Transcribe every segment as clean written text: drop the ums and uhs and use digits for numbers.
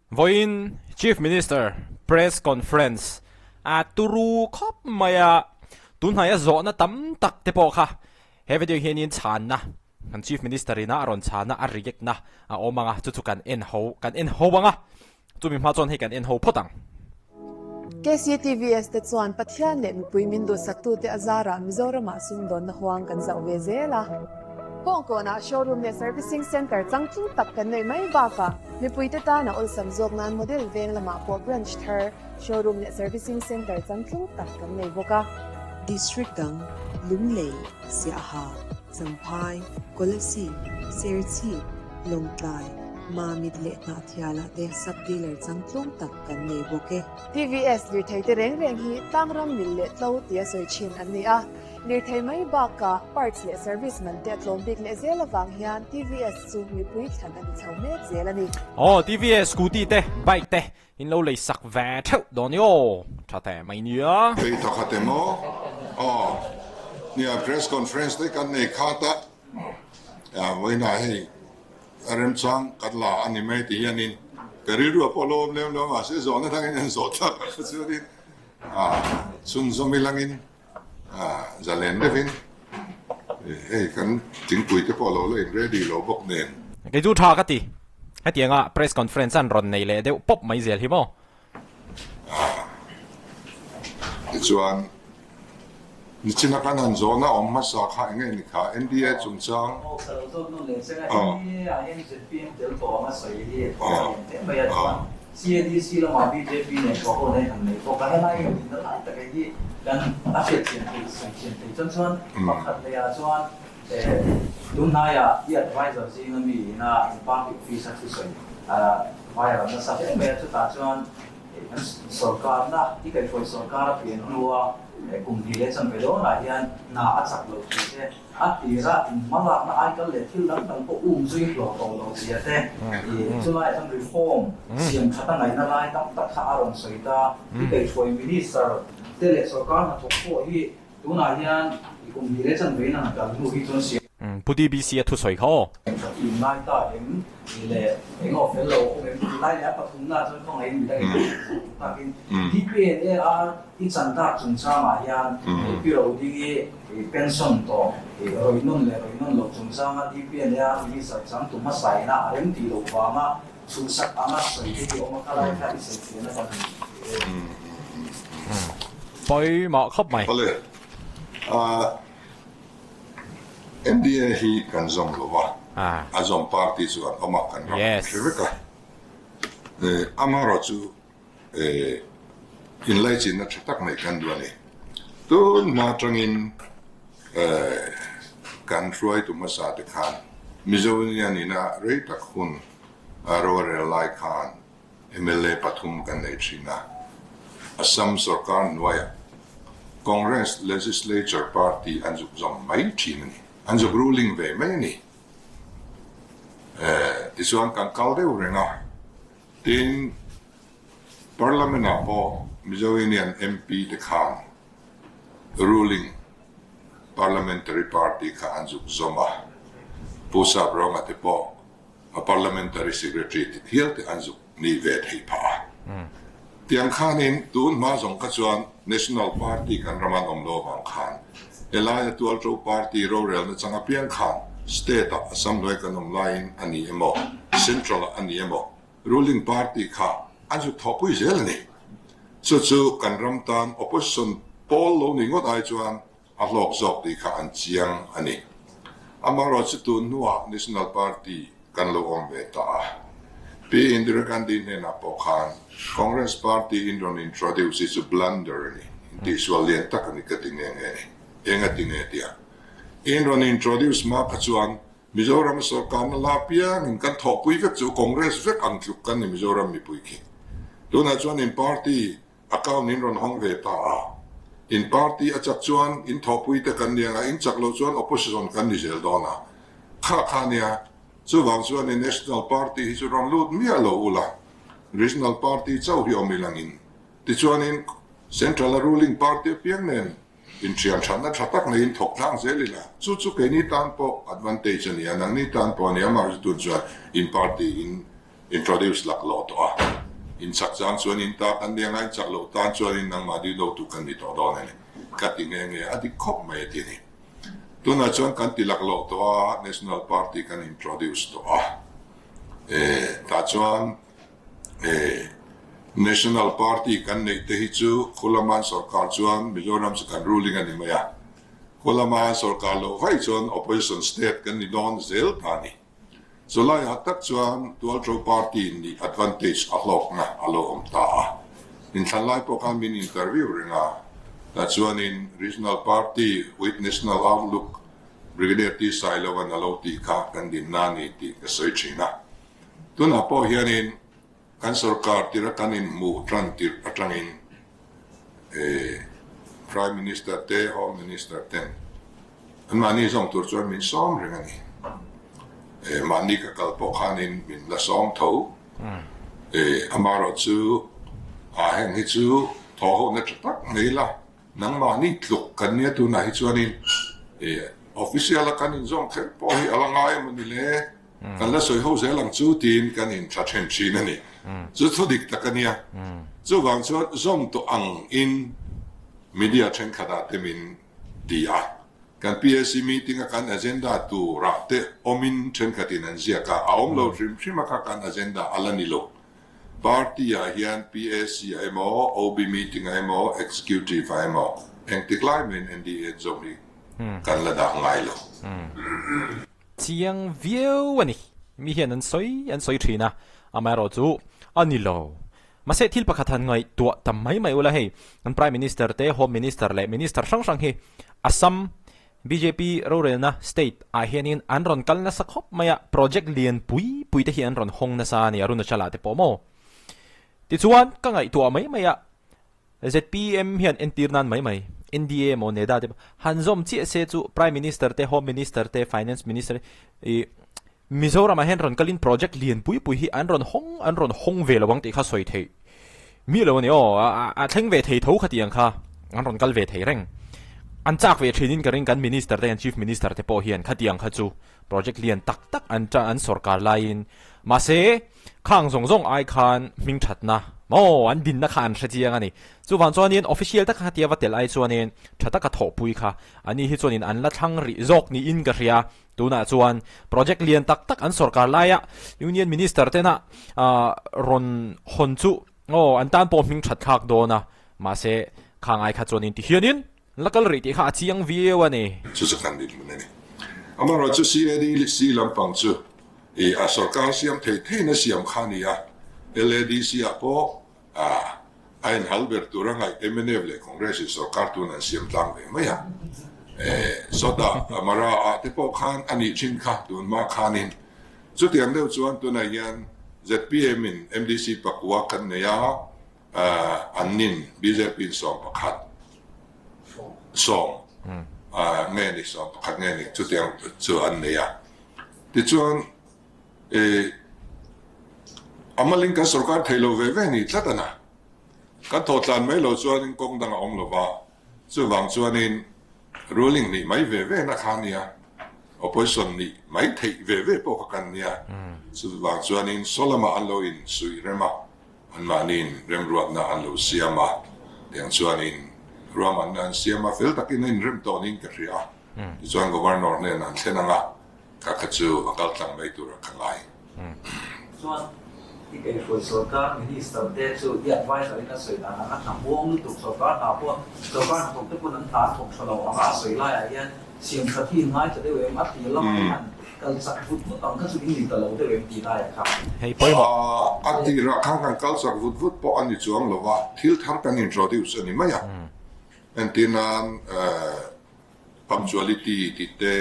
Vawiin Chief Minister Press Conference a turu khawp mai a, tunhnaia zawhna tam tak te pawh kha he video hianin chhanna kan Chief Minister ina a rawn chhana a react na a awm ang a, chu chu kan en ho kan en ho ang a, chumi hma chuan hei kan en ho phawt ang. KCTVS te chuan Pathian leh mipui min duhsaktute a zarah Mizoramah sumdawnna huang kan zauh ve zel a. Kawngkawnah showroom leh servicing centre changtlung tak kan neih mai bakah mipuite tana awlsam zawk nan model veng lamah pawh branch thar, showroom leh servicing centre changtlung tak kan nei bawk a. District dang, Lunglei, Siaha, Champhai, Kolasib, Serchhip, Lawngtlai, Mamit leh Hnahthialah te sub-dealer changtlung tak kan nei bawk e. TVS lirthei te reng reng hi tlangram mil leh tlo tia sawi thin an ni a. Lirthei mai bakah parts leh service man te a tlawm bik leh zel avang hian TVS chu mipui thlan a ni chho mek zel a ni. Aw TVS scooty te bike te in lo lei sak ve theuh dawn i aw tha teh mai nia. Hei tha khat em aw? Aw nia press conference te kan nei khat a, vawiinah hei a remchang kan la a ni mai ti hianin ka rilru a pawh lo awm lem lo mahse zawhna dangin an zawh thlak a chuanin chhunzawm ilangin Zalen deuhin hei kan thingpui te pawh lo la in ready lo bawk nen. Kei chu tha ka ti. Hetianga press conference an rawn nei leh deuh pawp mai zel hi maw? Tichuan nichina kan han zawhna awm hmasa kha eng nge ni kha NDA chungchang. CADC lamah bjp nen pawh ho nen han nei bawk a, helai inrinna lai tak hi kan a hriatchian theih sawi chian theih chuan chuan pakhat leh ah chuan tunhnaiah i advisor zinga mi ina in party office a thusawi viral nasa hle mai a, chutah chuan kan sawrkarna i kaihhruai sawrkar a pian hnua kum hnih leh chanve dawnah hian hna a chak lo tih te A tira inhmalakna aikal leh thil dang dang pawh um zui hlawh tawh lo zia te, chulaiah chuan reform siam that a ngaihna lai tam tak kha a rawn sawi ta. I kaihhruai Minister te leh sawrkar hnathawk pawh hi tunah hian i kum hnih leh chanve in an kal hnu hi chuan siam Pu DBC a thusawi kha aw. That in ngai ta em tih leh eng aw fel lo awm em tih lai leh a pathumna chuan khawngaih in midang in takin DPNAR i chan tak chungchangah hian pi ro ding i Pension tawh rawi nawn leh rawi nawn loh chungchanga DPNA Minister changtu hmasa ina a rem tih loh vanga chhuhsak anga sawi te hi awm a, khalai kha i sawi fiahna kan han ti e. Pawimawh khawp mai. Awle, NDA hi kan zawm lo va, a zawm party chu an awm a, kan ram kan hre vek a. Amaherawhchu inlaichinna tha tak mai kan duh a ni. Tun hma atangin kan hruaitu hmasa te khan Mizo Union ina rei tak hun rorel lai khan mla pathum kan nei thin a. Assam sorkar hnuaiah Congress Legislature Party an zuk zawm mai thin a ni. An zuk ruling ve mai a ni. Tichuan kan kal deuh reng a. Tin, Parliament-ah pawh Mizo Union MP te khan ruling Parliamentary Party kha an zuk zawm a, Pu Saprawnga te pawh a Parliamentary Secretary te thial te an zuk ni ve thei phah a. Tiang khanin tun hma zawng kha chuan National Party kan ram an awm lo avang khan helaia Tualṭo Party rorelna chang apiang khan State-ah Assembly kan awm laiin a ni emaw, Central-ah a ni emaw, ruling party kha an zuk thawhpui zel a ni. Chu chu kan ram tan opposition pawl lo ni ngawt ai chuan a hlawk zawk tih kha an chiang a ni. Amaherawhchu tun hnuah National Party kan lo awm ve ta a. Pi Indira Gandhi hnenah pawh khan Congress Party in rawn introduce hi chu blunder a ni, intihsual lian tak a ni ka ti nghe nghe a ni. Eng a ti nge tia in rawn introduce hma kha chuan Mizoram sorkarna la piangin kan thawhpui vek chu Congress vek ang tluk kan ni Mizoram mipui khi. Tunah chuan in party account in rawn hawng ve ta a, in party a chak chuan in thawhpui te kan ni ang a, in chak loh chuan opposition kan ni zel dawn a. Kha kha nia, chuvang chuan in national party hi chu rawn lut miah lo ula, regional party chauh hi awm ilangin tichuanin central a ruling party apiang nen Inṭhian ṭhatna ṭha tak neiin thawk tlang zel ila, chu chu keini tan pawh advantage a ni a, nangni tan pawh a ni a, amah chu tun chuan in party in introduce lak lawh tawh a. In chak chang chuan in ta kan nia ngain chak loh tan chuanin nangmahni dotu kan ni tawh dawn a ni. Ka ti nghe nghe a dik khawp mai a ti a ni. Tunah chuan kan ti laklawh tawh a, National Party kan introduce tawh a. Tah chuan National Party kan neih te hi chu Khulaman sorkar chuan Mizoram chu kan ruling a ni mai a. Khulaman sorkar loh vaih chuan opposition state kan ni dawn zel ta a ni. Chulaiah tak chuan Tualṭo Party nih advantage a hlawkna a lo awm ta a. Inthlan lai pawh khan min interview reng a, tah chuanin Regional Party with National Outlook Brigadier T Sailova'n a lo tih kha kan dinna a ni tih ka sawi thin a. Tunah pawh hianin kan sorkar tirh a kan inhmuh tan tirh atangin Prime Minister te, Home Minister ten anmahni zawng tur chuan min sawm reng a ni. Mahni ka kal pawh khanin min la sawm tho. Amaherawh chu heng hi chu thawhhohna tha tak mai la, nangmahni tluk kan nia tunah hi chuanin official a kan inzawm kher pawh hi a la ngai emaw ni le? Kan la sawi ho zel ang chu tiin kan intha then thin a ni. Chu thu dik tak a nia. Chuvang chuan zawm tawh ang in media thenkhat ah te min ti a. Kan PAC meeting a kan agenda tur ah te awm in thenkhat in an ziak a, a awm lo hrim hrim a kha kan agenda a la ni lo. Party ah hian PAC ah emaw, OB meeting ah emaw, executive ah emaw engtik lai mahin NDA zawm hi kan la dah ngai lo. Chiang viau a ni. Mi hian an sawi an sawi thin a, amaherawh chu a ni lo. Mahse thil pakhat han ngaihtuah tam mai mai ula hei, kan Prime Minister te, Home Minister leh Minister hrang hrang hi Assam bjp rorelna state ah hianin an rawn kal nasa khawp mai a, project lian pui pui te hi an rawn hawng nasa a ni, Arunachal ah te pawh maw? Tichuan ka ngaihtuah mai mai a, Zpm hian entir nan mai mai, NDA emaw NEDA te han zawm chiah se chu Prime Minister te, Home Minister te, Finance Minister ih Mizoramah hian rawn kalin project lian pui pui hi an rawn hawng an rawn hawng ve lo ang tih kha sawi theih miah lo a ni aw, a thleng ve thei tho khatiang kha an rawn kal ve thei reng. An chak ve thinin ka ring kan Minister te kan Chief Minister te pawh hian khatiang kha chu project lian tak tak an an sorkar laiin mahse Khang zawng zawng ai khan hming thatna maw an dinna kha an hre chiang a ni. Chuvang chuanin official taka khatia va tel ai chuanin tha taka thawhpui kha ani hi chuanin an la thlang rih zawk niin ka hria. Tunah chuan project lian tak tak an sorkar laia Union Minister tena rawn hawn chu aw an tan pawh hming that thlak dawn a, mahse khang ai kha chuanin tihianin la kal rih tih kha a chiang viau a ni. Chu chu kan dinhmun a ni. Amaherawhchu CAD leh C lampang chu I a sorkar siam thei theiin a siam kha a ni a, LADC ah pawh a inhal ber tur a ngaih mnf leh Congress in sorkar tun an siam tlang ve mai a. Sawtah Mara ah te pawh khan a nih thin kha tun hma khanin. Chutiang deuh chuan tunah hian zpm in MDC pakua kan nei a, an nin bjp in 11 sawm nge ni 11 nge ni chutiang chu an nei a. Tichuan, eh, a malin kan sorkar thei lo ve ve ni tlat a na. Kan thawh tlan mai lo chuanin kawng dang a awm lo va, chuvang chuanin ruling nih mai ve ve na kha nia, opposition nih mai theih ve ve pawh kha kan nia. Chuvang chuanin saw lamah an lo insuih rem a, anmahniin remruatna an lo siam a, tiang chuanin ruahmanna an siam a, fel takin a inrem tawh niin ka hria a. Tichuan Governor hnenah an thlen ang a, kha kha chu a kal tlang mai tur a ka ngai. Chuan i kaihhruai sorkar Minister te chu i adviser in a sawi dan ang a hna huang lutuk sorkar hna pawh sorkar hnathawk te pawn an hna an thawk tha lo ang a a sawi laiah hian siam that hi in ngai ta deuh em a tir lamah te han kal chak vut vut ang kha chu in ni ta lo deuh em tih laiah kha. Hei pawimawh. A tirah khan kan kal chak vut vut pawh a ni chuang lo va, thil thar kan introduce a ni mai a. Entir nan Punctuality tih te,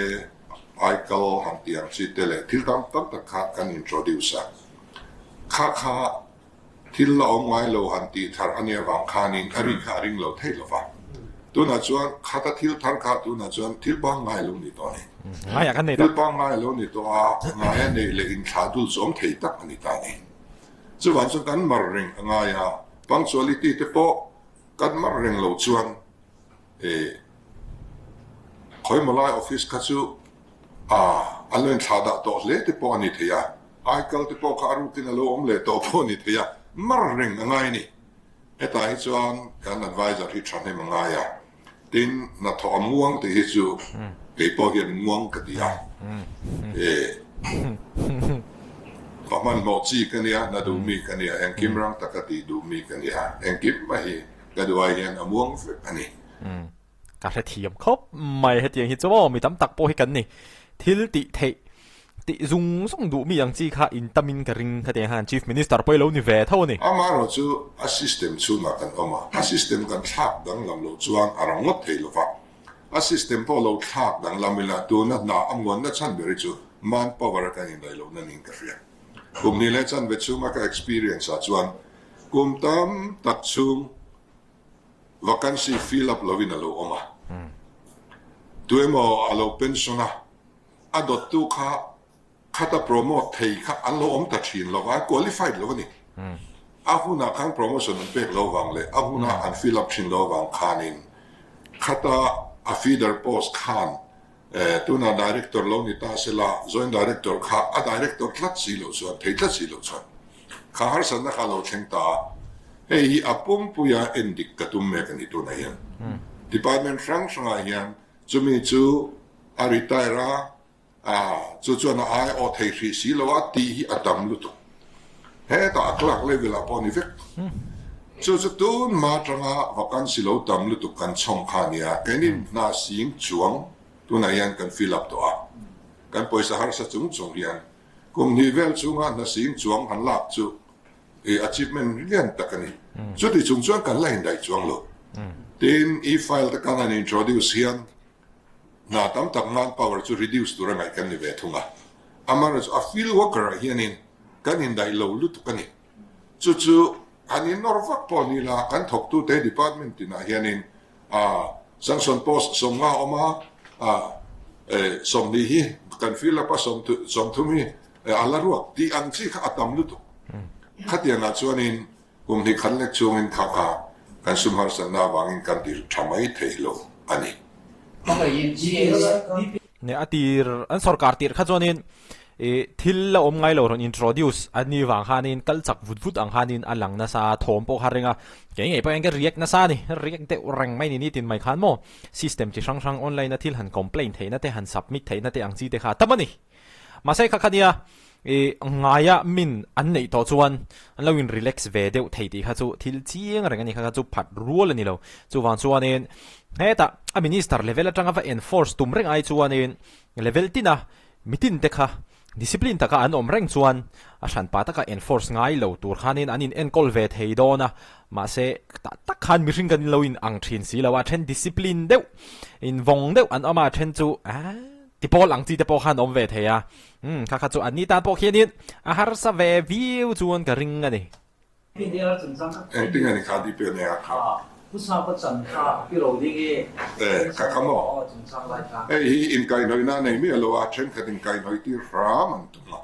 aikal han tih ang chi te leh thil tam tam tak kha kan introduce a. Kha kha thil la awm ngai lo han tih thar a nih avang khanin a ri kha a ring lo thei lo va. Tunah chuan khata thil thar kha tunah chuan thil pangngai lo ni tawh a ni. Ngaiah kan nei tawh. Thil pangngai lo ni tawh a, ngaia neih leh inthlah dul chu awm thei tak a ni ta a ni. Chuvang chuan kan mar reng a ngai a, punctuality te pawh kan mar reng lo chuan E Khawimalai office kha chu a an lo inthlah dah tawh hle te pawh a ni thei a, aikal te pawh kha a rukin a lo awm leh tawh pawh a ni thei a. mar reng a ngai a ni. Hetah hi chuan kan adviser hi thahnem a ngai a, tin hnathawh a muang tih hi chu kei pawh hian muang ka ti a, pa hmanhmawh chi ka nia, hna duh mi ka nia, engkim rang taka tih duh mi ka nia, engkim mai hi ka duh ai hian a muang vek a ni. Ka hrethiam khawp mai hetiang hi chu aw mi tam tak pawh hi kan ni. Thil tih theih tih zung zung duh mi ang chi kha in tamin ka ring hetiang hian Chief Minister pawh i lo ni ve tho a ni. Amaherawh chu a system chhungah kan awm a, a system kan thlak danglam loh chuan a rang ngawt thei lova. A system pawh lo thlak danglam ila tuna hna a muanna chhan ber hi chu manpower a kan indaih lohna niin ka hria. Kum hnih leh chanve chhunga ka experience ah chuan kum tam tak chhung Vacancy fill up lovin a lo awm a, tuemaw a lo pension a, a dawttu kha khata promote thei kha an lo awm ta thin lo va, an qualified lo a ni. A hunah khan promotion an pek lo vang leh a huna an fill up thin lo vang khanin khata a feeder post khan tuna director lo ni ta sela, joint director kha a director tlat si loh chuan, thei tlat si loh chuan kha harsatna kha a lo thleng ta a, hei hi a pumpuia en dik ka tum mek a ni tunah hian. Department hrang hrangah hian chumi chu a retire a, chu chuan a ai awh thei hrih si lo a tih hi a tam lutuk. Hetah a clerk level ah pawh a ni vek. Chu chu tun hma atanga vacancy lo tam lutuk kan chhawm kha a nia, keini hna sing chuang tunah hian kan fill up tawh a, kan pawisa harsa chung chung hian Kum hnih vel chhunga hna sing chuang han lak chu i achievement lian tak a ni. Chuti chung chuan kan la indaih chuang lo. Tin, e-file te kan han introduce hian hna tam tak manpower chu reduce tura ngaih kan ni ve thung a. Amaherawhchu a field worker ah hianin kan indaih lo lutuk a ni. Chu chu han innawr vak pawh ni la, kan thawktute department tinah hianin Sanction post 50 awm a, 20 hi kan fill up a, 30 hi a la ruak tih ang chi kha a tam lutuk. Khatiangah chuanin kum hnih khat lek chungin kha kha kan sum harsatna avangin kan ti tha mai thei lo a ni. A tir an sorkar tirh kha chuanin I thil la awm ngai lo rawn introduce a ni vang khanin kal chak vut vut ang khanin a lang nasa a, thawm pawh kha ring a, kei ngei pawh hian ka react nasa a ni, react deuh reng mai ni nitin mai khan maw system chi hrang hrang online a thil han complain theihna te han submit theihna te ang chi te kha a tam a ni. Mahse kha kha nia i ngaia min an neih tawh chuan an lo in relax ve deuh thei tih kha chu thil chiang reng a ni kha kha chu phat rual a ni lo. Chuvang chuanin hetah a minister level atanga va enforce tum reng ai chuanin level tina Mitin te kha discipline taka an awm reng chuan a hranpa taka enforce ngai lo tur khanin an in enkawl ve thei dawn a, mahse tah tak khan mihring kan lo in ang thin si lo a, then discipline deuh in vawng deuh an awm a, then chu ah ti pawl ang chi te pawh khan awm ve thei a, umm kha kha chu an ni tan pawh khianin a harsa ve viau chuan ka ring a ni. Engtin a ni kha DPA nei a kha? Eh, ka kha maw? Hei hi inkaihhnawihna a nei miah lo a, thenkhat inkaihhnawih tir hram an tum a.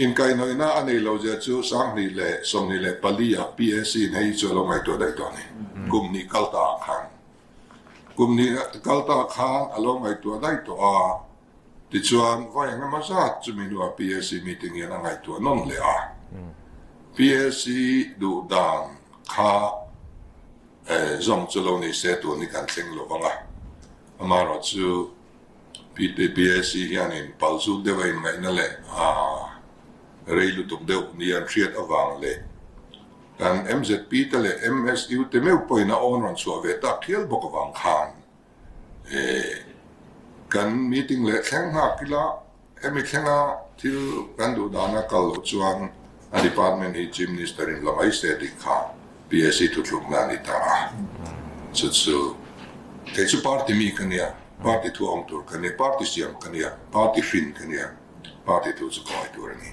Inkaihhnawihna a nei lo zia chu 2024 ah PAC in hei hi chu a lo ngaihtuah daih tawh a ni. Kum hnih kal ta ah khan. Kum hnih kal ta khan a lo ngaihtuah daih tawh a. Tichuan, vai eng emaw zat chumi hnuah PAC meeting hian a ngaihtuah nawn leh a. PAC duh dan kha zawng chu lo ni se tun hi kan thleng lo vang a. Amaherawh chu PAC hianin pal zut deuh a inngaihna leh rei lutuk deuh ni an hriat avang leh kan MZP te leh MSU te meuh pawhin a awn rawn chhuah ve tak hial bawk avang khan Kan meeting leh thleng nghak ila hemi thlenga thil kan duh dana kal loh chuan a department hi Chief Minister in la mai se tih kha PAC thuthlukna a ni ta a. Chu chu kei chu party mi ka nia, party thu awm tur ka nia, party siam ka nia, party hrin ka nia, party thu chu ka ngaih tur a ni.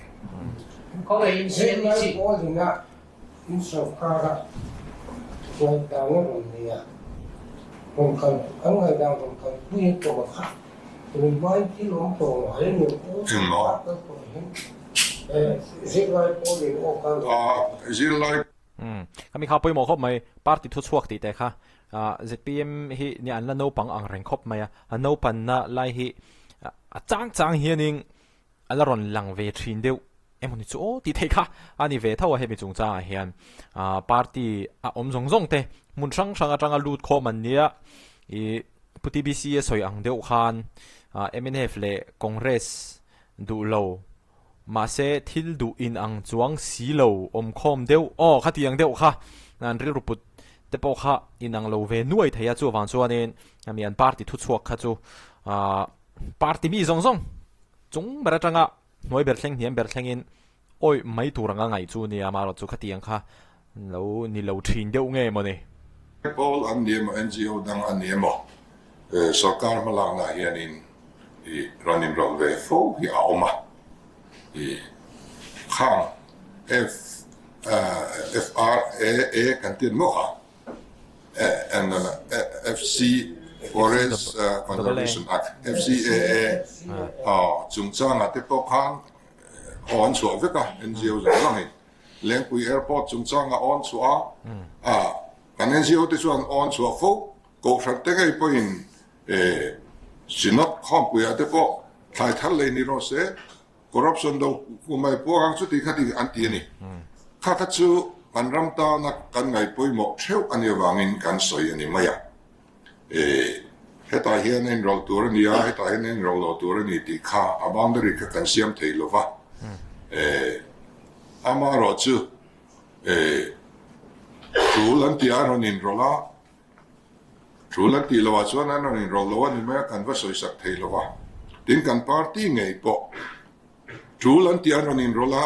Zirlai pawl ina In sawrkara ngaihdan a rawn nei a, rawn kal an ngaihdan rawn kalpui a tawh kha tunhmain thil awm tawh ngai a ni aw sawrkar kal tawh hian zirlai pawl in aw kal Zirlai Umm khami kha pawimawh khawp mai party thu chhuak tih te kha zpm hi nia an la naupang ang reng khawp mai a, a naupanna lai hi a chang chang hianin a la rawn lang ve thin deuh. Emawni chu aw tih theih kha a ni ve tho a hemi chungchangah hian party a awm zawng zawng te hmun hrang hrang atanga lut khawm an nia ih Pu TBC a sawi ang deuh khan mnf leh Congress duh lo mahse thil duh in ang chuang si lo awm khawm deuh aw khatiang deuh kha an rilru put te pawh kha in ang lo ve nuai thei a chuvang chuanin hemi an party thuchhuak kha chu party mi zawng zawng chung ber atanga Hnuai ber thleng hniam ber thlengin awih mai tur anga ngaih chu nia, amaherawh chu khatiang kha lo ni lo thin deuh nge maw ni? Pawl an ni emaw, NGO dang an ni emaw, sorkar hmalaknaah hianin i rawn inrawlh ve fo hi a awm a. I khang F FRAA kan ti maw kha? FC Forest Conservation Act, FCAA, chungchangah te pawh khan aw an chhuah vek a, NGO zawng zawngin. Lengpui Airport chungchangah aw an chhuah a, kan NGO te chuan aw an chhuah fo, Kohhran te ngei pawhin Synod khawmpuiah te pawh thlai thar lei ni rawh se, Corruption do kumai puak ang chuti kha ti an ti a ni. Kha kha chu kan ram tana kan ngaih pawimawh theuh a nih avangin kan sawi a ni mai a. E, hetah hian a inrawlh tur a ni a, hetah hian a inrawlh lo tur a ni tih kha a boundary kha kan siam thei lo va. E, amaherawh chu e, tul an tih a rawn inrawlh a, Tul an tih loh ah chuan an rawn inrawlh lo a ni mai a, kan va sawisak thei lo va. Tin, kan party ngei pawh tul an tih an rawn inrawlh a,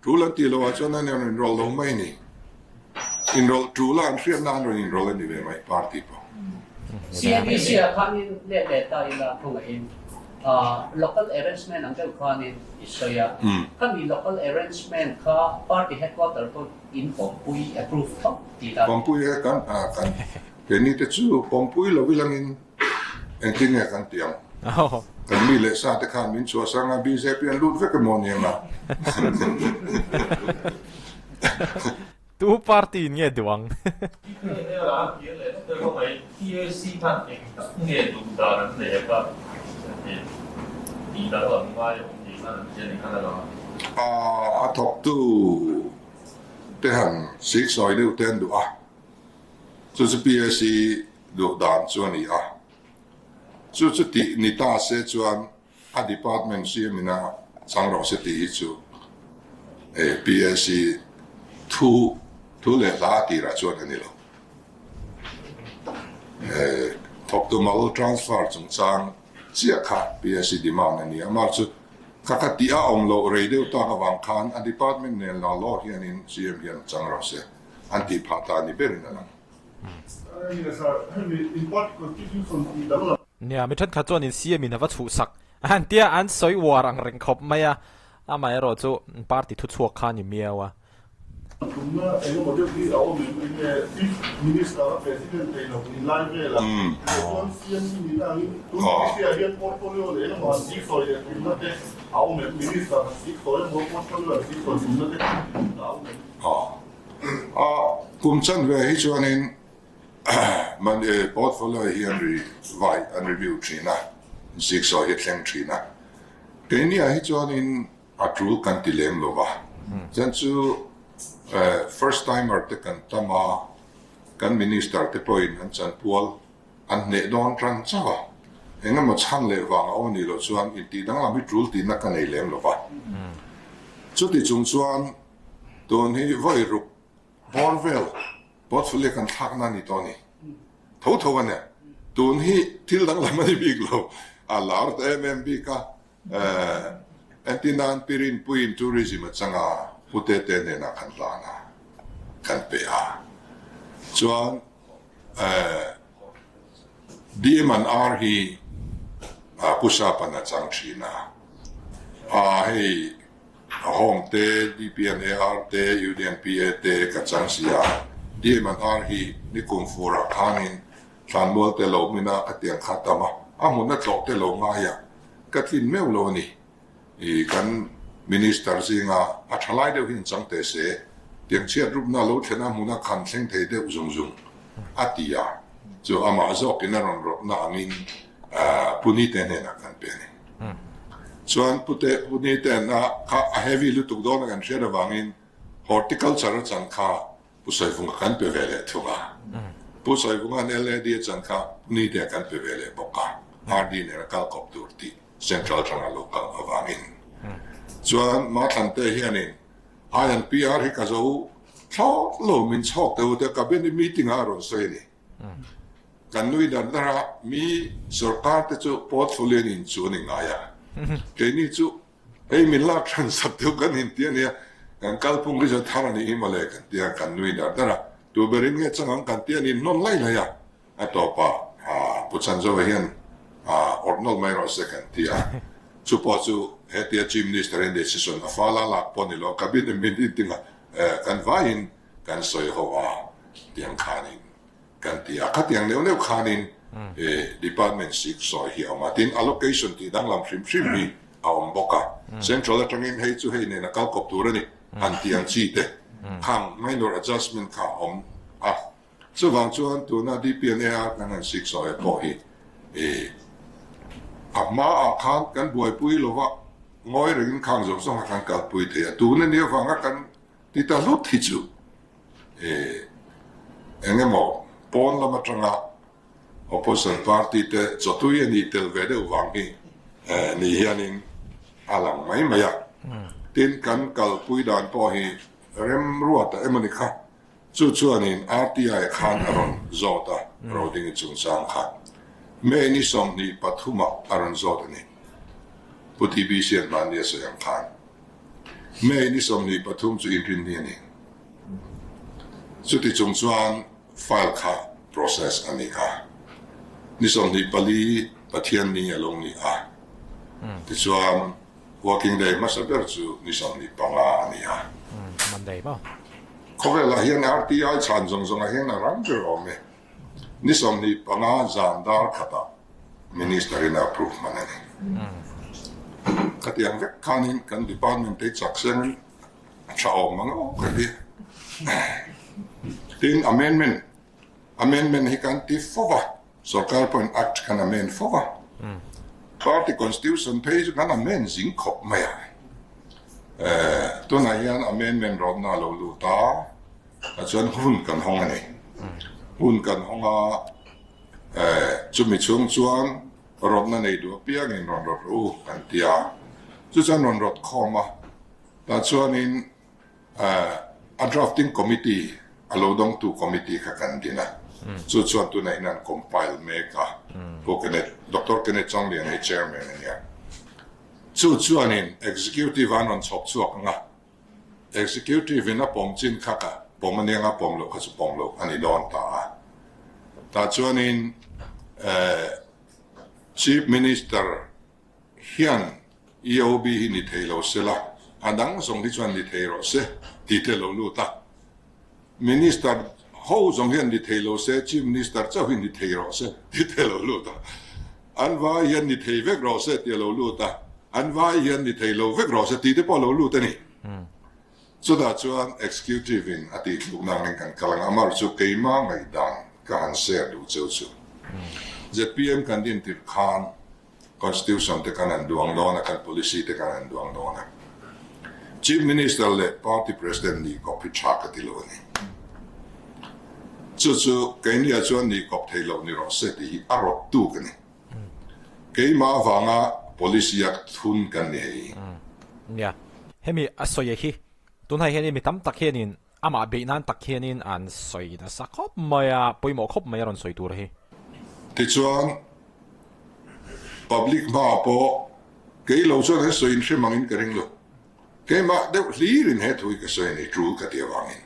tul an tih loh ah chuan an rawn inrawlh lo mai a ni. Inrawlh tul a an hriatna an rawn inrawlh a ni ve mai party pawh. CNBC ah khanin let leh ta ila khawngaihin local arrangement ang deuh khanin i sawi a, khami local arrangement kha party headquarter pawh In pawmpui approve thawk ti ta. Pawmpui e kan a kan keini te chu pawmpui lo ilangin engtin nge kan ti ang. Kan mi leh sa te khan min chhuah sang a bjp an lut vek emaw ni ang a. Tu party in nge duh ang? PAC khan eng tak nge duh dan an nei a ka tih danglam ngai a awm ni khan an hria ni khan a lang a. A thawktu te han siksawi deuh te an duh a, chu chu PAC duh dan chu a ni a. Chu chu tih ni ta se chuan a department CM ina chang rawh se tih hi chu PAC thu thu leh hla a tirah chuan a ni lo. Thawktu mal transfer chungchang chiah kha PAC demand a ni a, amah chu Ka ka tih a awm loh rei deuh tak avang khan a department nen la law hianin CM hian chang rawh se an tih phah ta ni berin a lang. Nia, mi thenkhat chuanin CM in a va chhuhsak an tia an sawi uar ang reng khawp mai a, amaherawh chu party thuchhuak kha a ni miau a. Tumna eng emaw deuh hi a awm em? Enge Chief Minister a President thei lo ni lai velah leh chuan CM hi ni ta angin tun India hian portfolio leh eng emaw han siksawi leh tumna te a awm em? Minister han siksawi emaw portfolio han siksawi tumna te a awm em? A kum chanve hi chuanin portfolio hi an revise an review thin a, siksawi hi a thleng thin a. Keiniah hi chuanin A tul kan ti lem lo va, chuan chu first timer te kan tam a, kan minister te pawhin an chanpual an hneh dawn tan chauh a, eng emaw chhan leh vang a awm anih loh chuan intih danglam hi tul tihna ka nei lem lo va. Chuti chung chuan tun hi vawi ruk bawr vel portfolio kan thlakna a ni tawh a ni. Tho tho a nia, tun hi thil danglam a ni bik lo, a lar ta em em bik a. Entinan Pirinpuiin tourism a chang a, Pu Tete hnenah kan hlan a, kan pe a. Chuan DM and R hi Pu Sapan a chang thin a, a hei Home te, DP and AR te, UDNPA te ka chang si a. DM and R hi nikum furah khanin Thlanmual te lo hmina ka tiang kha tam a, a hmun a tlawh te lo ngai a, ka tlin meuh lo a ni. I kan Minister zinga a tha lai deuh hi an chang teh se, tiang chhiat rupna lo thlen a hmun a khan thleng thei deuh zung zung a ti a, chu amah zawkin a rawn rawtna angin Puni te hnenah kan pe a ni. Chuan Pute Pu Nite'n a kha a heavy lutuk dawn a kan hriat avangin Horticulture a chan kha Pu Sawivunga kan pe ve leh thung a. Pu Sawivunga'n LAD a chan kha Pu Nitea kan pe ve leh bawk a, RD nen a kal kawp tur tih Central atanga lo kal avangin. Chuan Mathlan te hianin INPR hi ka zo thlawt lo min chhawk deuh te Cabinet meeting ah a rawn sawi a ni. Kan nui dar dar a, mi sorkar te chu portfolio in chu a ni ngai a, keini chu hei min lak hran sak deuh kan inti a nia, kan kalphung hi chu thar a nih hi mawle kan ti a, kan nui dar dar a, tu berin nge chang ang kan ti a ni hnawn lai lai a, a tawpah Pu Chanzova hian awrh nawlh mai rawh se kan ti a, chu pawh chu hetia Chief Minister in decision a fal a lak pawh ni lo, Cabinet meeting ah kan vaiin kan sawi ho a tiang khanin kan ti a, khatiang neuh neuh khanin department sik sawi hi a awm a, tin allocation tih danglam hrim hrim hi a awm bawk a, central atangin hei chu hei nen a kal kawp tur a ni han tih ang chi te khang minor adjustment kha a awm a, chuvang chuan tuna DPNA a kan han sik sawi pawh hi a hmaah khan kan buaipui lova ngawi rengin khang zawng zawng kha kan kalpui thei a, tuna ni avanga kan Ti ta hlut hi chu eng emaw pawn lam atanga opposition party te chawtui a nih tel ve deuh vang hi ni hianin a lang mai mai a. Tin, kan kalpui dan pawh hi remruata emawni kha chu chuanin RTI khan a rawn zawt a, Rodingi chungchang kha May ni 23 ah a rawn zawt a ni. Pu TBC an hmanni a sawi ang khan. May ni 23 chu inrinni a ni. Chuti chung chuan file kha process a ni a. Ni 24 Pathianni a lo ni a. Tichuan working day hmasa ber chu ni 25 a ni a. Monday maw? Khawvelah hian RTI chhan zawng zawngah hian a rang ber awm e. Ni 25 zan dar khatah Minister in a approve hman a ni. Khatiang vek khanin kan department te chak sengin a tha awm ang aw ka ti. Tin amendment, amendment hi kan ti fo va, sorkar pawhin act kan amend fo va. Party constitution phei chu kan amend zing khawp mai a. Tunah hian amendment rawtna a lo lut a, chuan hun kan hawng a ni. Hun kan hawng a. Chumi chhung chuan rawtna nei duh apiangin rawn rawt rawh u kan ti a, chu chuan rawn rawt khawm a, tah chuanin a drafting committee, a lo dawngtu committee kha kan din a, chu chuan tunah hian an compile mek a, Pu Kenneth, Doctor Kenneth Changlian hi chairman a nia, chu chuanin executive an rawn chhawp chhuak ang a, Executive in a pawm chin kha ka pawm a nia nga pawm loh kha chu pawm loh a ni dawn ta a. Tah chuanin Chief Minister hian EOB hi ni thei lo se la, a dang zawng hi chuan ni thei rawh se tih te lo lut a. Minister ho zawng hian ni thei lo se, Chief Minister chauh hi ni thei rawh se tih te lo lut a. An vai hian ni thei vek rawh se tih a lo lut a, an vai hian ni thei lo vek rawh se tih te pawh a lo lut a ni. Chutah chuan Executive in a tih thlukna angin kan kal ang a, amaherawhchu chu keima ngaihdan ka han share duh cheu chu. Zpm kan din tirh khan Constitution te kan han duang dawn a, kan policy te kan han duang dawn a. Chief Minister leh Party President nih kawp hi tha ka ti lo a ni. Chu chu keiniah chuan nih kawp thei loh ni rawh se tih hi a rawt tu ka ni. Keimah avanga policy a thun kan ni hei. Nia, hemi a sawi hi tunah hianin mi tam tak hianin amah beih nan tak hianin an sawi nasa khawp mai a, pawimawh khawp mai a rawn sawi tur hi. Tichuan, public hmaah pawh kei lo chuan an sawi inhre mangin ka ring lo. Keimah deuh hlirin he thu hi ka sawi a ni, tul ka ti avangin.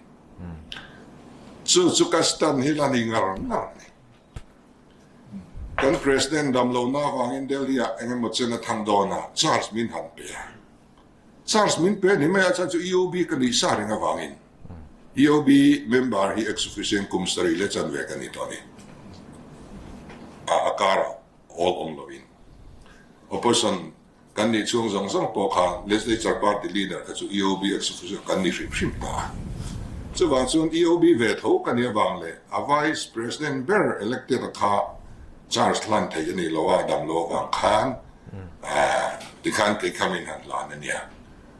Chu chu ka stand hi la ni ngar ngar a ni. Kan President dam lohna avangin Delhi-ah eng emaw chen a thang dawn a, charge min han pe a. Charge min pe ni mai a, chuan chu EOB ka nih sa reng avangin EOB member hi ex-officio kum sarih leh chanve ka ni tawh a ni. A karah awl awm loin opposition kan nih chhung zawng zawng pawh kha Legislature Party Leader kha chu EOB ex-officio kan ni hrim hrim ta a. Chuvang chuan EOB ve tho ka nih avang leh a Vice President ber elected a kha charge hlan theih a nih loh a, dam loh avang khan. Tikhan kei kha min han hlan a nia.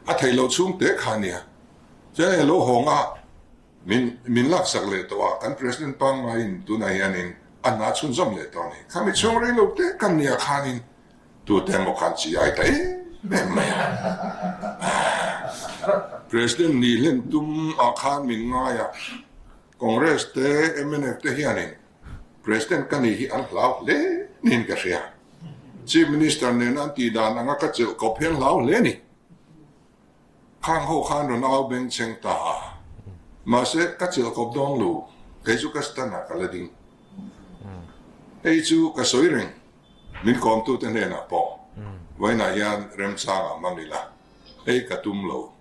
A theih loh chhung te kha a nia. Chuan hei lo hawng a, min min laksak leh tawh a, kan President pangngaiin tunah hianin a hna chhunzawm leh tawh a ni. Khami chhung rei lo te kan nia khanin tute emaw khan chi ai ta em em mai a. President nih hlen tum ah khan min ngai a, Congress te mnf te hianin President ka nih hi an hlau hle niin ka hria. Chief Minister nena an tih dan anga ka chelh kawp hi an hlau hle a ni. Khang ho khan rawn au beng cheng ta a. Mahse, ka chelh kawp dawn lo, kei chu ka stand ah ka la ding. Hei chu ka sawi reng, min kawmtute hnenah pawh vawiinah hian remchang ah hmang ila, hei ka tum lo,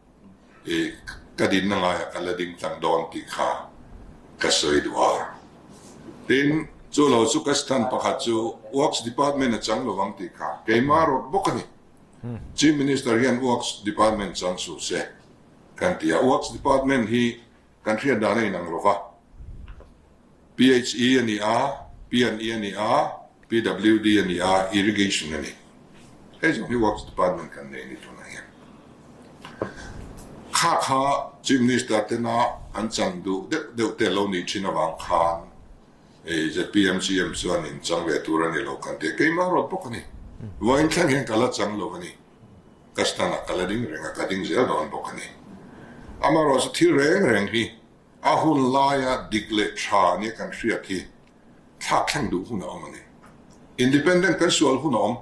i ka dinna ngaiah ka la ding tlang dawn tih kha ka sawi duh a. Tin, chu lo chu ka stand pakhat chu Works Department a chang lovang tih kha keimah rawt bawk a ni. Chief Minister hian Works Department chang suh se kan ti a. Works Department hi kan hriat dan a inang lo va. PHE a ni a, P&E a ni a, PWD a ni a, Irrigation a ni. Hei zawng hi Works Department kan nei a ni tunah hian. Kha kha Chief Minister tena an chan duh deuh deuh te lo nih thin avang khan ZPM CM chuan in chang ve tur a ni lo kan ti a, keimah rawt bawk a ni. Vawiin thleng hian ka la chang lo a ni. Ka stand ah ka la ding reng a, ka ding zel dawn bawk a ni. Amaherawhchu thil reng reng hi a hun laia dik leh tha nia kan hriat hi thlak thleng duh hun a awm a ni. Independent kan sual hun a awm.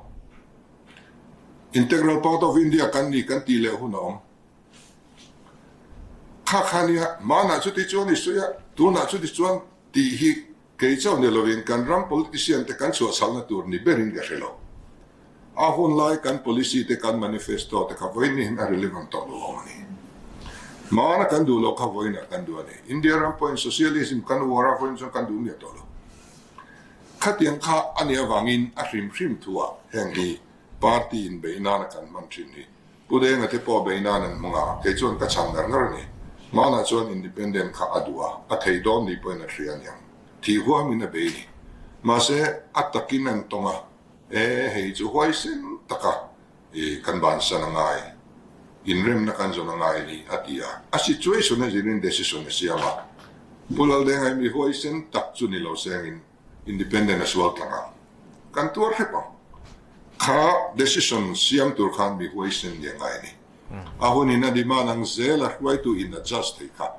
Integral part of India kan ni kan tih leh hun a awm. Kha kha nia, manah chuti chuan i sawi a, tunah chuti chuan tih hi kei chauh ni lovin kan ram politician te kan chhuahchhalna tur ni berin ka hre lo. A hun lai kan policy te kan manifesto te kha vawiin hian a relevant tawh lo awm a ni. Mana kan duh loh kha vawiinah kan duh a ni. India ram pawhin socialism kan uar a, vawiin chuan kan duh miah tawh lo. Khatiang kha a nih avangin a hrim hrim thuah heng hi party inbeih nana kan hman thin hi Pu Denga te pawh bei nan an hmang a, kei chuan ka chhan ngar ngar a ni. Hmanah chuan independent kha a duh a, a thei dawn ni pawhin a hria aniang. Thih huamin a bei ni. Mahse, a takin an tawng a, e, hei chu huaisen taka i kan bansan a ngai, inremna kan zawn a ngai ni, a ti a. A situation a zirin decision a siam a. Pu Laldenga hi mi huaisen tak chu ni lo sengin Independent a sual tlang ang. Kan tuar hrep ang. Kha decision siam tur khan mi huaisen ni a ngai a ni. A hunin a demand ang zel a hruaitu in adjust thei kha.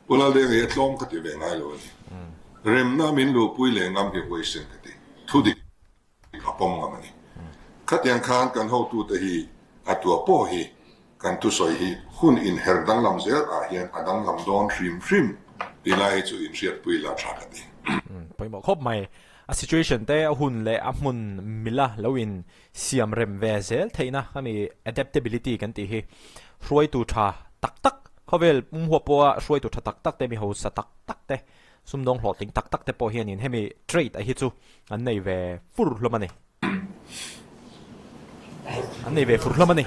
Pu Laldenga hi a tlawm ka ti ve ngai lo a ni. Remna min luhpui leh ngam hi huaisen ka ti. Thu dik a pawm ngam a ni. Khatiang khan kan hotute hi a tua pawh hi Kan thusawi hi hun inher danglam zel ah hian a danglam dawn hrim hrim tih lai hi chu inhriatpui la tha ka ti. Pawimawh khawp mai. A situation te a hun leh a hmun mila lo in siam rem ve zel theihna khami adaptability kan tih hi hruaitu tha tak tak khawvel pum huap pawha hruaitu tha tak tak te mi hausa tak tak te sumdawng hlawhtling tak tak te pawh hianin hemi trait a hi chu an nei ve fur hlawm a ni. An nei ve fur hlawm a ni.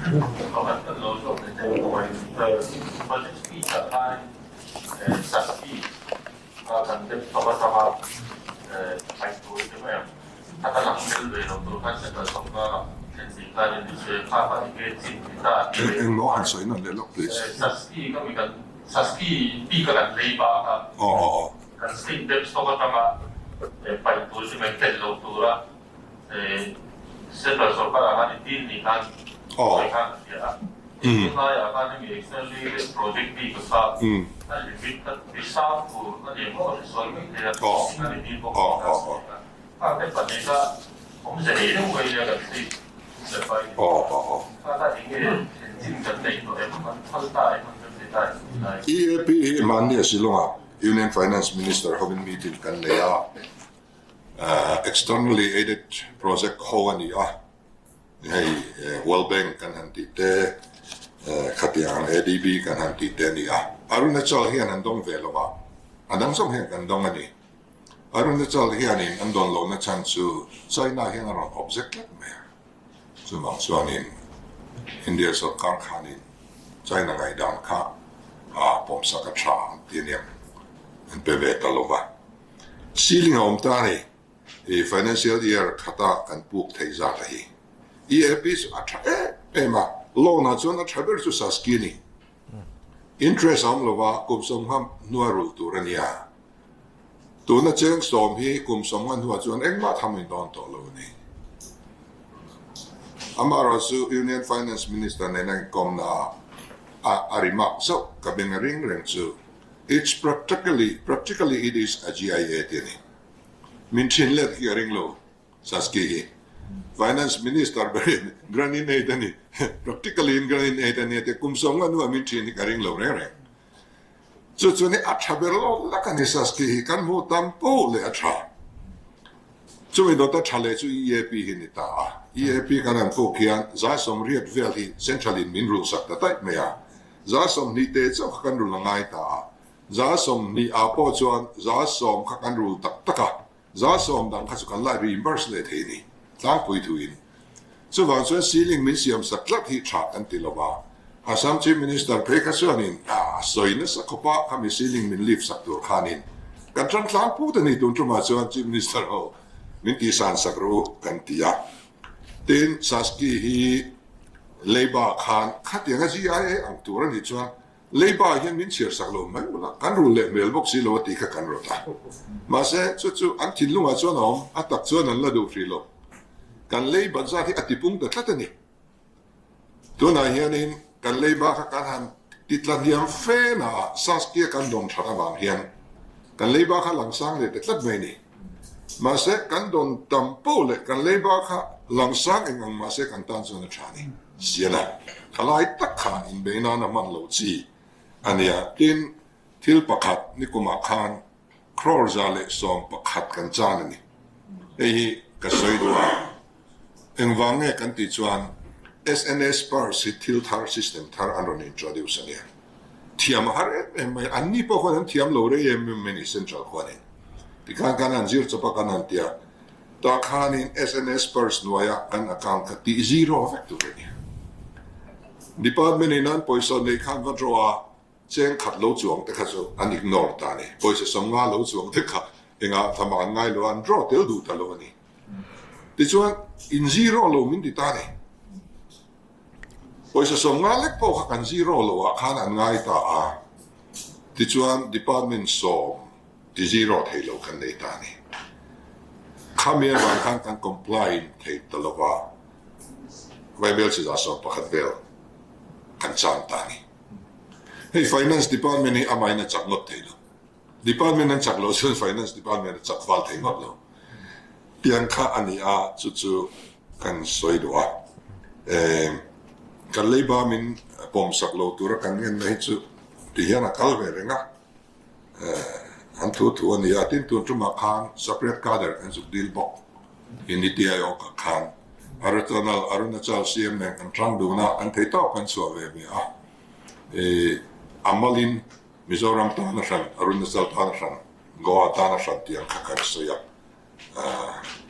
Engmaw han sawi nawn leh lawk please. Aw aw aw. Central sorkar ah khan i dil ni khan sawi khan ka hria a. Tunlai ah khan hemi externally aided project bik a kha a limit kha ti sang tur a ni maw a hre sawi mai thei a, tin a ni dil bawk ni khan ka hria a. Khang te pahnih kha awmze nei deuh mai nia kan state leh pai ni. Kha kha eng nge thlen chin kan neih tawh em, an phal ta em, an remti ta em tih lai. EAP hi mahni a Shillong ah Union Finance Minister hovin meeting kan nei a. Externally aided project ho a ni a, hei World Bank kan han tih te, khatiang ADB kan han tih te a ni a. Arunachal hian an dawng ve lo a, a dang zawng hian kan dawng a ni. Arunachal hianin an dawn lohna chhan chu China hian a rawn object tlat mai a, chuvang chuanin India sorkar khanin China ngaihdan kha a pawmsak a tha an ti aniang, an pe ve ta lo va. Ceiling a awm ta a ni. I financial year khata kan puk theih zat a hi. EAP chu a tha em em a, loan ah chuan a tha ber chu Saski a ni. Interest a awm lova kum sawmnga hnua rulh tur a nia. Tuna cheng sawm hi kum sawmnga hnuah chuan engmah tham in dawn tawh lo a ni. Amaherawh chu Union Finance Minister nena inkawmna ah a remark zauh ka beng a ring reng chu It's practically, practically it is a GIA ti a ni. Min thin let hi a ring lo Saski hi. Finance Minister berin grant in aid a ni, practically in grant in aid a ni a ti a, kum sawmnga hnuah min thin hi ka ring lo reng reng. Chu chu ni a tha ber lawk lak a ni Saski hi kan hmuh tam poh leh a tha. Chumi dawta tha leh chu EAP hi ni ta a. EAP kan han puk hian 180 vel hi Central in min rulhsak ta daih mai a. 20 te chauh kha kan rul a ngai ta a. 20 ah pawh chuan 10% kha kan rul tak tak a. 10% dang kha chu kan la reimburse leh thei ni tlangpui thuin. Chuvang chuan ceiling min siam sak tlat hi tha kan ti lo va. Assam Chief Minister phei kha chuanin a sawi nasa khawp a, khami ceiling min lift sak tur khanin kan tan tlangput a ni tun tumah chuan Chief Minister ho min tihsan sak ru kan ti a. Tin, Saski hi Leiba khan khatianga GIA ang tur a nih chuan Leiba hian min chhiar sak lo mai ula, kan rul leh hmel bawk si lo a tih kha kan rawt a. Mahse, chu chu an thinlungah chuan a awm, a tak chuan an la duh hrih lo. Kan leiba zat hi a tipung ta tlat a ni. Tunah hianin kan leiba kha kan han titla hniam fe naah Saskia kan dawn that avang hian kan leiba kha langsang leh ta tlat mai a ni. Mahse, kan dawn tam poh leh kan leiba kha langsang eng ang mahse kan tan chuan a tha a ni. Siala, thalai tak kha inbei nan a hman loh chi a nia. Tin, thil pakhat nikumah khan crore 111 kan chan a ni. Hei hi ka sawi duh a, engvang nge kan tih chuan SNS purse hi thil thar, system thar an rawn introduce a nia. Thiam a har em em mai, anni pawh khuan an thiam lo rei em em mai ni central khuanin. Tikhan kan han zir chawp a kan han ti a, tah khanin SNS purse hnuaia kan account kha tih zero vek tur a ni. Department in an pawisa neih khan va draw a, cheng khat lo chuang te kha chu an ignore ta a ni. Pawisa 50 lo chuang te kha engah thamah an ngai lo a, an draw tel duh ta lo a ni. Tichuan in zero lo min ti ta a ni. Pawisa 50 lek pawh kha kan zero lo ah khan an ngai ta a, tichuan department 10 ti zero thei lo kan nei ta a ni. Khami avang khan kan comply in thei ta lo va, Vaibel chi 111 vel kan chang ta a ni. Hei finance department hi amahin a chak ngawt thei lo. Department an chak loh chuan finance department a chak fal thei ngawt lo. Tiang kha a ni a, chu chu kan sawi duh a. Kan leiba min pawm sak lo tura kan ngenna hi chu ti hian a kal ve reng a. An thu thu a ni a, tin tun tumah khan separate cadre kan zuk dil bawk. Unity aiawh kha khan Arunachal Arunachal CM nen kan tang dun a, kan thei tawk kan chhuah ve ve a. Amalin Mizoram tana hran, Arunachal tana hran, Goa tana hran tih ang kha kan sawi a,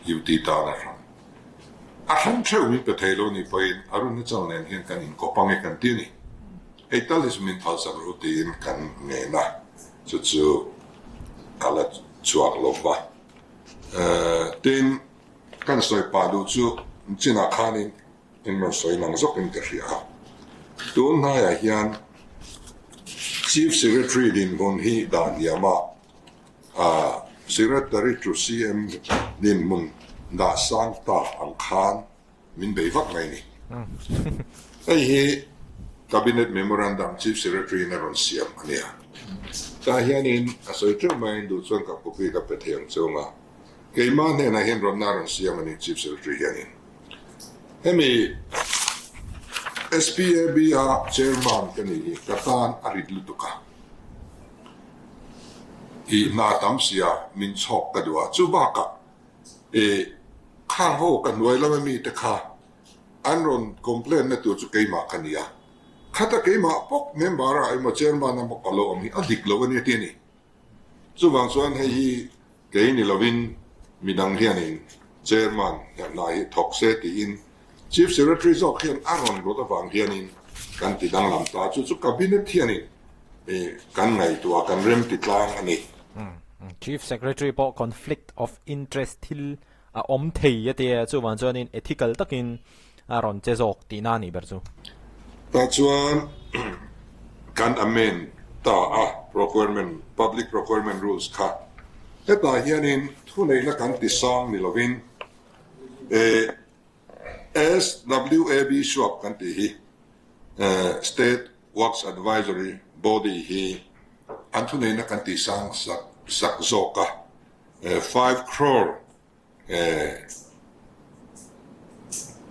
UT tana hran. A hran theuh min pe thei lo nih pawhin Arunachal nen hian kan inkawp ang e kan ti a ni. Hei tal hi chu min phalsak ru tiin kan ngen a, chu chu a la chhuak lo va. Tin, kan sawi pah duh chu chinah khanin Eng rawn sawi lang zawkin ka hria a. Tun hnaiah hian Chief Secretary dinhmun hi dah hniam a, Secretary to CM dinhmun dah sang ta ang khan min bei vak mai a ni. Hei hi Cabinet Memorandum Chief Secretary in a rawn siam a nia. Tah hianin a sawi teuh maiin duh chuan ka copy ka pe thei ang chung a, keimah hnenah hian rawnna a rawn siam a ni Chief Secretary hianin. Hemi SPAB a chairman ka nih hi ka tan a rit lutuk a, i hna tam sia min chhawk ka duh a, chu bakah i khang ho ka hnuai lama mite kha an rawn complain na tur chu keimah ka ni a, khata keimah bawk member ah emaw chairman emaw ka lo awm hi a dik lo a nia ti a ni. Chuvang chuan hei hi kei ni lovin midang hianin Chairman hian hna hi thawk se tiin Chief Secretary zawk hian a rawn rawt avang hianin kan ti danglam ta. Chu chu Cabinet hianin kan ngaihtuah kan rem ti tlang a ni. Chief Secretary pawh conflict of interest thil a awm thei a tia, chuvang chuanin ethical takin. a rawn che zawk tihna a nih ber chu. Tah chuan kan amend ta a, procurement, public procurement rules kha hetah hianin thuneihna kan ti sang ni lovin SWAB suak kan tih hi State Works Advisory Body hi an thuneihna kan tih sang sak sak zawk a, 5 crore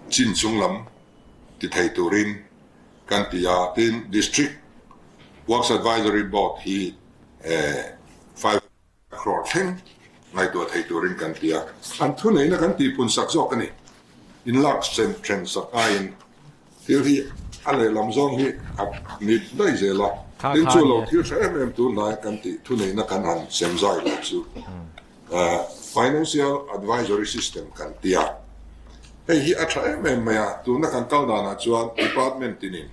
chin chung lam ti thei turin kan ti a, tin District Works Advisory Board hi 5 crore thleng ngaihtuah thei turin kan ti a, an thuneihna kan tihpun sak zawk a ni. Inlak then sak aiin thil hi a lehlam zawng hi a ni daih zel a, tin chu lo thil tha em em tunlai kan tih thuneihna kan han sem zai loh chu Financial Advisory System kan ti a, hei hi a tha em em mai a, tuna kan kal danah chuan department tinin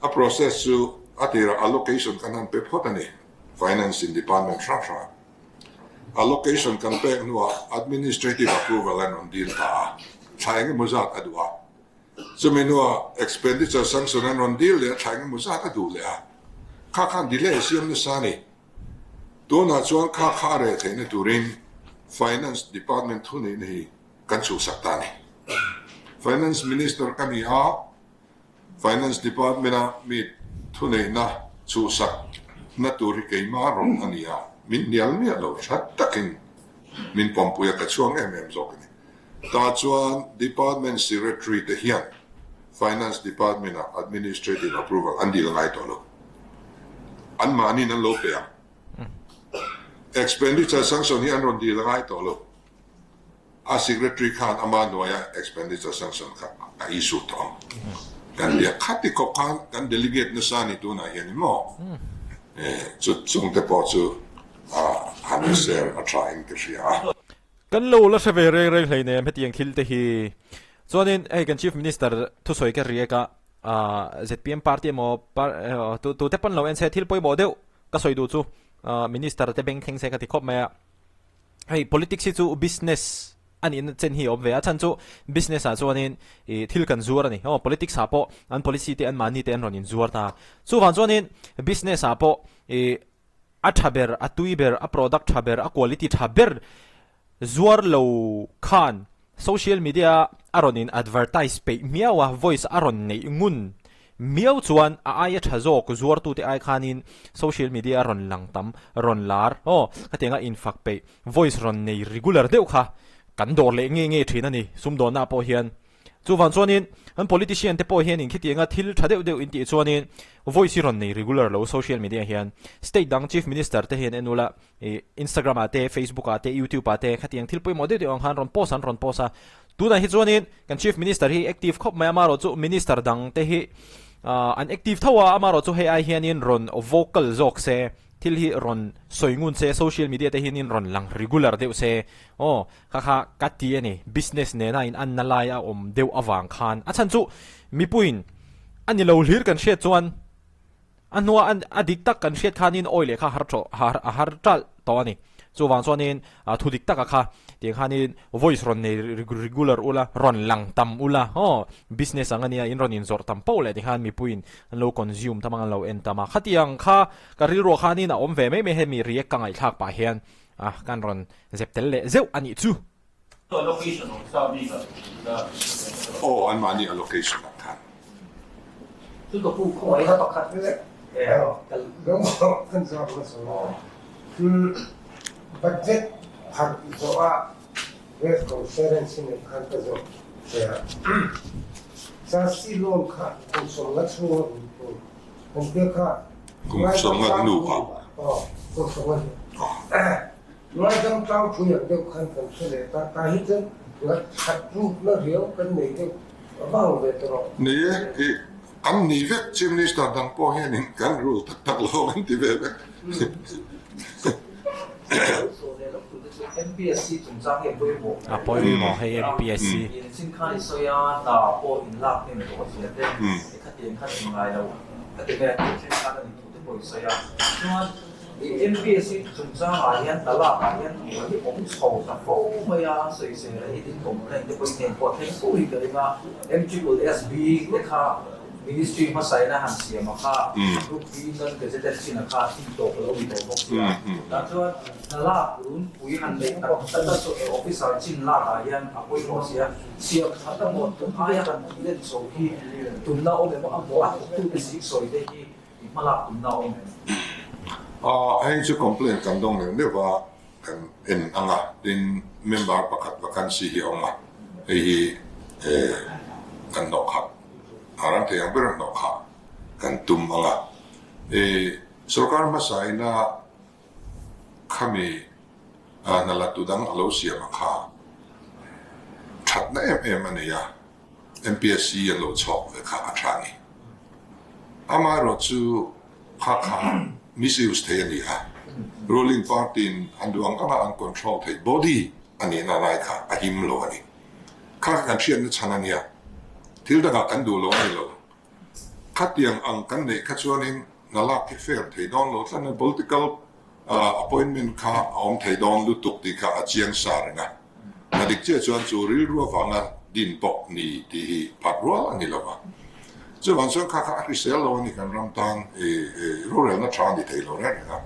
a process chu a tirah allocation kan han pe phawt a ni, Finance in department hrang hrangah. Allocation kan pek hnuah administrative approval an rawn dil ta a, thla eng emaw zat a duh a. Chumi hnuah expenditure sanction an rawn dil leh a, thla eng emaw zat a duh leh a. Kha khan delay a siam nasa a ni. Tunah chuan kha kha a reh theihna turin Finance Department thuneihna hi kan chhuhsak ta a ni. Finance Minister ka ni a, Finance Department a mi thuneihna chhuhsak na tur hi keimah rawn a ni a, min hnial miah lo that takin min pawmpui a, ka chhuang em em zawk a ni. Tah chuan Department Secretary te hian Finance Department ah Administrative Approval an dil ngai tawh lo. Anmahniin an lo pe ang. Expenditure Sanction hi an rawn dil ngai tawh lo. A secretary khan ama hnuaia expenditure sanction kha a issue tawh ang. Kan tia khati khawp khan kan delegate nasa ni tunah hian in maw? Chu chungte pawh chu han share a tha in ka hria a. Kan lo la hre ve reng reng hleinem hetiang thil te hi. Chuanin hei kan Chief Minister thusawi ka riak a, zpm party emaw tute pawn lo en se thil pawimawh deuh ka sawi duh chu Minister te beng thleng se ka ti khawp mai a. Hei politics hi chu business a nihna chen hi a awm ve a, chhan chu business ah chuanin ih thil kan zuar a ni. Aw politics ah pawh an policy te anmahni te an rawn inzuar ta. Chuvang chuanin business ah pawh ih a tha ber, a tui ber, a product tha ber, a quality tha ber zuar lo khan social media a rawn in advertise peih miau a, voice a rawn neih ngun Miau chuan a aia tha zawk zuartute ai khanin social media a rawn lang tam, rawn lar, aw, khatianga infak peih, voice rawn nei regular deuh kha kan dawr leh nge nge thin a ni, sumdawnah pawh hian. Chuvang chuanin kan politician te pawh hianin khitianga thil tha deuh deuh intih chuanin voice hi rawn nei regular lo social media hian. State dang chief minister te hian en ula ih Instagram ah te, Facebook ah te, YouTube ah te khatiang thil pawimawh deuh deuh ang khan rawn post an rawn post a. Tunah hi chuanin kan Chief Minister hi active khawp mai a, amaherawh chu Minister dang te hi an active tho a, amaherawh chu hei ai hianin rawn vocal zawk se, thil hi rawn sawi ngun se, social media te hianin rawn lang regular deuh se, aw kha kha ka ti a ni, business nena in anna lai a awm deuh avang khan a chhan chu mipuiin a ni lo hlir kan hriat chuan A hnua a dik tak kan hriat khanin awi leh kha har tawh a har talh tawh a ni. Chuvang chuanin thu dik taka kha tiang khanin voice rawn nei regular ula, rawn lang tam ula aw business ang ania in rawn inzawrh tam poh leh tikhan mipuiin an lo consume tam ang an lo en tam a. Khatiang kha ka rilruah khanin a awm ve mai mai hemi react ka ngaihthlak pah hian kan rawn zep tel leh zeuh a nih chu. Allocation awm sa bik a la Aw anmahni allocation ang khan. Chu ka pu khawngaih a pakhat vek kal. Kan zawk na sawi Budget phar zawh a press conference in em khan ka zawh che a. Chassis loan kha kum 50 chhung a rul tur kan tia kha. Kum 50 hnu ah. Aw kum 50 hnu. Ngaidam tlangpui ang deuh khan kan hre leh ta, tah hi chuan ngaihkhat rukna riau kan nei deuh vang ve ta rawh. Ni e, i kan ni vek Chief Minister dang pawh hianin kan rul tak tak lo kan ti ve vek. MPSC chungchang hi a pawimawh A pawimawh hei MPSC. Chin khan i sawi a, hna pawh in lak hnem tawh a zia te, khatiang khan in ngai lo a ti ve a, tih then khan a ni thu te pawh i sawi a. Chuan. MPSC chungchangah hian talakah hian buai hi awm chho ta fo mai a, sawisel a hi tin complaint te pawhin heng pawh a thleng fo hi ka ring a, MSSB te kha Ministry hmasain a han siam a kha Group B non-gazetted chin a kha tih tawp a lo ni tawh bawk sia. Tah chuan hna lak runpui han neih tak tak a chu officer chin lakah hian a pawimawh sia, siam that a maw tun aia han tih len chho hi tumna awm emaw a hmuh a thawktute zing sawi te hi i hmalak tumna awm em? Hei chu complaint kan dawng neuh neuh a, kan en ang a, tin member pakhat vacancy hi a awm a, hei hi kan hnawh khat a ram thei ang ber a hnawh kha kan tum ang a, sorkar hmasa ina khami hna la tu dang a lo siam a kha thatna em em a nei a, MPSC an lo chhawk ve kha a tha a ni. Amaherawhchu kha kha misuse thei a ni a, ruling party in an duh ang anga an control theih body a nihna lai kha a him lo a ni. Kha kha kan hriatna chhan a nia, thil dangah kan duh lo a ni lo. Khatiang ang kan neih kha chuanin hna lak hi fair thei dawn lo tlat a, political appointment kha a awm thei dawn lutuk tih kha a chiang sa reng a. A dik chiah chuan chu rilru avanga din pawh ni tih hi phat rual a ni lo va. Chuvang chuan kha kha a hrisel lo a ni kan ram tan rorelna tha a ni thei lo reng reng a.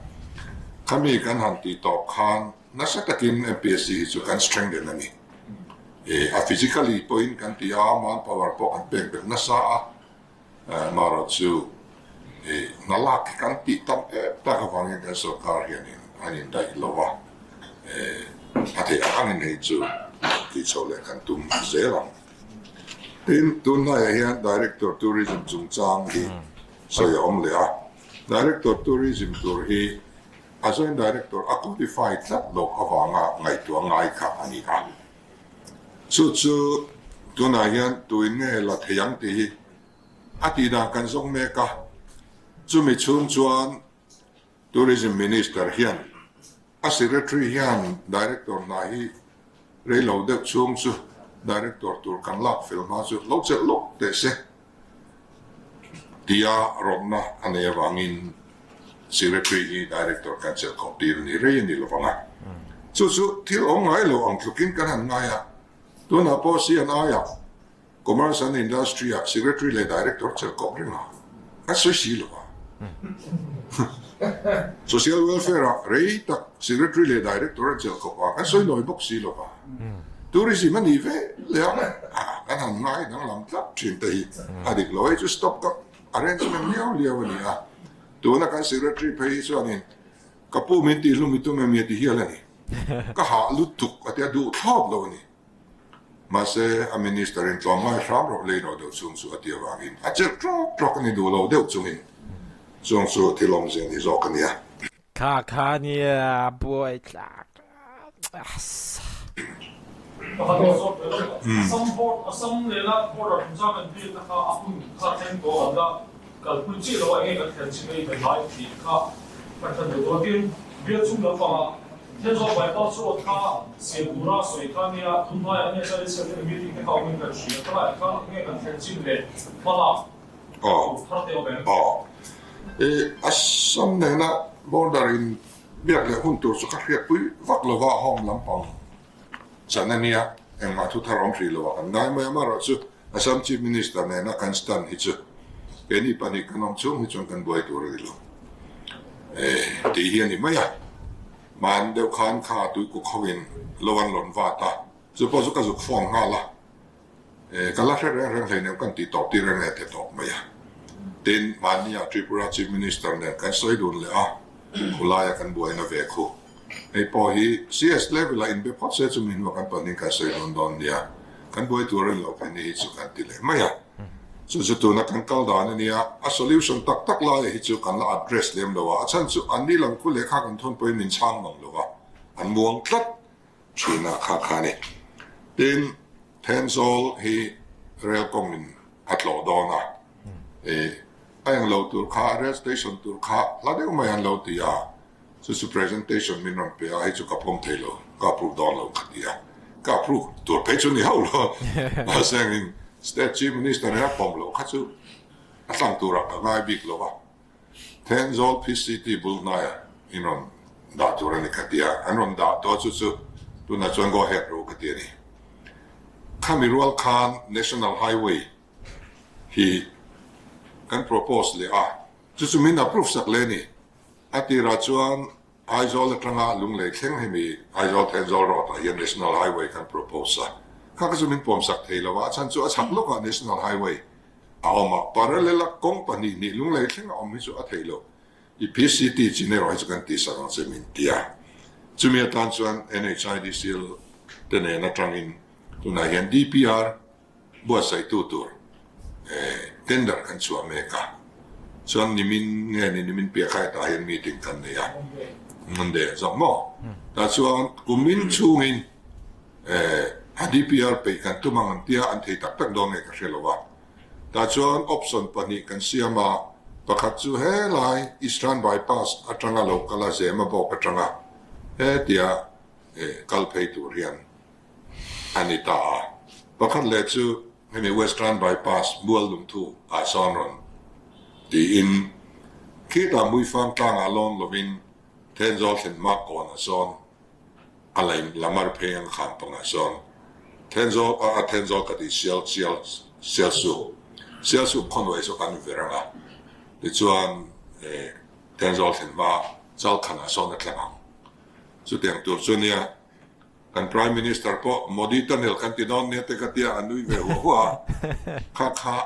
Khami kan han tih tawp khan nasa takin MPSC hi chu kan strengthen a ni. A physically pawhin kan ti a, manpower pawh kan pek belh nasa a. Marawh chu hna lak hi kan tih tam em tak avangin kan sorkar hianin an indaih lo va, a theih ang angin hei chu tih chhoh leh kan tum zel ang. Tin, tun hnaiah hian Director Tourism chungchang hi sawi a awm leh a, Director Tourism tur hi a Joint Director a qualify tlat loh avanga ngaihtuah ngai kha a ni a. Chu chu tunah hian tuin nge la thei ang tih hi a tih dan kan zawng mek a. Chumi chhung chuan Tourism Minister hian a Secretary hian Director hna hi rei lo deuh chhung chu Director tur kan lak fel hma chu lo chelh lawk teh se tia rawtna a nei avangin Secretary hi Director kan chelh khawp tir a ni rei a ni lovang a. Chu chu thil awm ngai lo ang tlukin kan han ngai a. Tunah pawh CNI ah Commerce and Industry ah Secretary leh Director chelh kawp reng a, kan sawi si lo a. Social Welfare ah rei tak Secretary leh Director an chelh kawp a, kan sawi nawi bawk si lo a. Tourism a nih ve leh a, kan han ngai danglam tlat thin te hi a dik lo. Hei chu stop gap arrangement liau liau a ni a. Tuna kan Secretary phei hi chuanin ka pu min tih hlum i tum em i a ti hial a ni. Ka hah lutuk a ti a, duh thlawp lo a ni. Mahse, a Minister in tlawmngai hram rawh lei rawh deuh chung chu a ti avangin a chelh trawk trawk a ni duh lo deuh chungin chung chu thil awmzia ni zawk a nia. Kha kha nia buai tlak asa. Pakhat aw zawk ve lo. Assam board Assam nena border chungchang kan biakna kha a hun kha thleng tawh an la kalpui chiah lo a enge kan thlen chin ei ve lai tih kha kan hran duh dawn. Tin, bial chung lampangah Thenzawl bypass road kha siam tura sawi kha nia tun hmaiah nge chuan insiam in meeting te kha awmin kan hria. Khalaiah khan enge kan thlen chin leh hmalak tur thar te awm em? Aw. Assam nena border in Biak leh hun tur chu ka hriatpui vak lo va, home lampang chan a nia, engmah thu thar awm hrih lo a kan ngai mai a, amaherawhchu Assam Chief Minister nena kan stand hi chu keini pahnih kan awm chhung hi chuan kan buai tur a ni lo tih hi a ni mai a, hman deuh khan kha tuikuk hovin lo an rawn vat a, chu pawh chu ka zuk phone nghal a. Ka la hre reng reng hleinem kan tih tawp tir reng e te tawp mai a. Tin, mahnia Tripura Chief Minister nen kan sawi dun leh a, khulaia kan buaina ve khu. Hei pawh hi CS level a inbe phawt se chumi hnuah kan pahnih kan sawi dun dawn nia. Kan buai tur a ni lo phei ni hi chu kan ti leh mai a. Chu chu tuna kan kal dan a nia, a solution tak tak laia hi chu kan la address lem lo a, a chhan chu anni lam khu lehkha kan thawn pawhin min chhang mang lo va, an muang tlat. Chhina kha kha a ni. Tin, Thenzawl hi rel kawngin a tlawh dawn a, ih a eng lo tur kha rail station tur kha hla deuh mai an lo ti a, chu chu presentation min rawn pe a, hei chu ka pawm thei lo, ka approve dawn lo ka ti a, ka approve tur phei chu ni hauh lo, mahse engin state chief minister hi a pawm loh kha chu a tlang turah ka ngai bik lo a, Thenzawl PCT bul hnaia. In rawn dah tur a ni ka ti a, an rawn dah tawh chu chu tunah chuan go ahead ro ka ti a ni. Khami rual khan National Highway hi kan propose leh a, chu chu min approve sak leh a ni. A tirah chuan Aizawl atanga Lunglei thleng hemi Aizawl Thenzawl Road ah hian National Highway kan propose a, kha kha chu min pawmsak thei lo a, a chhan chu a chhak lawkah National Highway a awm a, parallel a kawng pahnih hnih Lunglei thleng a awm hi chu a thei lo. I PCT chin erawh hi chu kan tihsak ang che min ti a. Chumi atan chuan NHIDCL te nen atangin tunah hian DPR buatsaihtu tur tender kan chhuah mek a. Chuan nimin nge ni nimin piah kha hetah hian meeting kan nei a. Monday zawk maw? Tah chuan kumin chhungin a DPR peih kan tum ang an tia an thei tak tak dawn nge ka hre lo a. Tah chuan option pahnih kan siam a, pakhat chu helai Eastern Bypass atanga lo kal a Zemabawk atanga hetia kal phei tur hian a ni ta a. Pakhat leh chu hemi Western Bypass Muallungthu ah sawn rawn tiin khitah Muifang tlangah lawn lovin Thenzawl thlen hma kawnah sawn a lain lamar phei ang khan pangah sawn Thenzawl a a Thenzawl ka tih sial sial Sialsuk Sialsuk khawnawih saw kan ver ang a tichuan eh Thenzawl thlen hma Chalkhanah sawn a thleng ang chutiang tur chu nia kan Prime Minister pawh Modi tunnel kan ti dawn nia te ka tia a nui ve huah huah a kha kha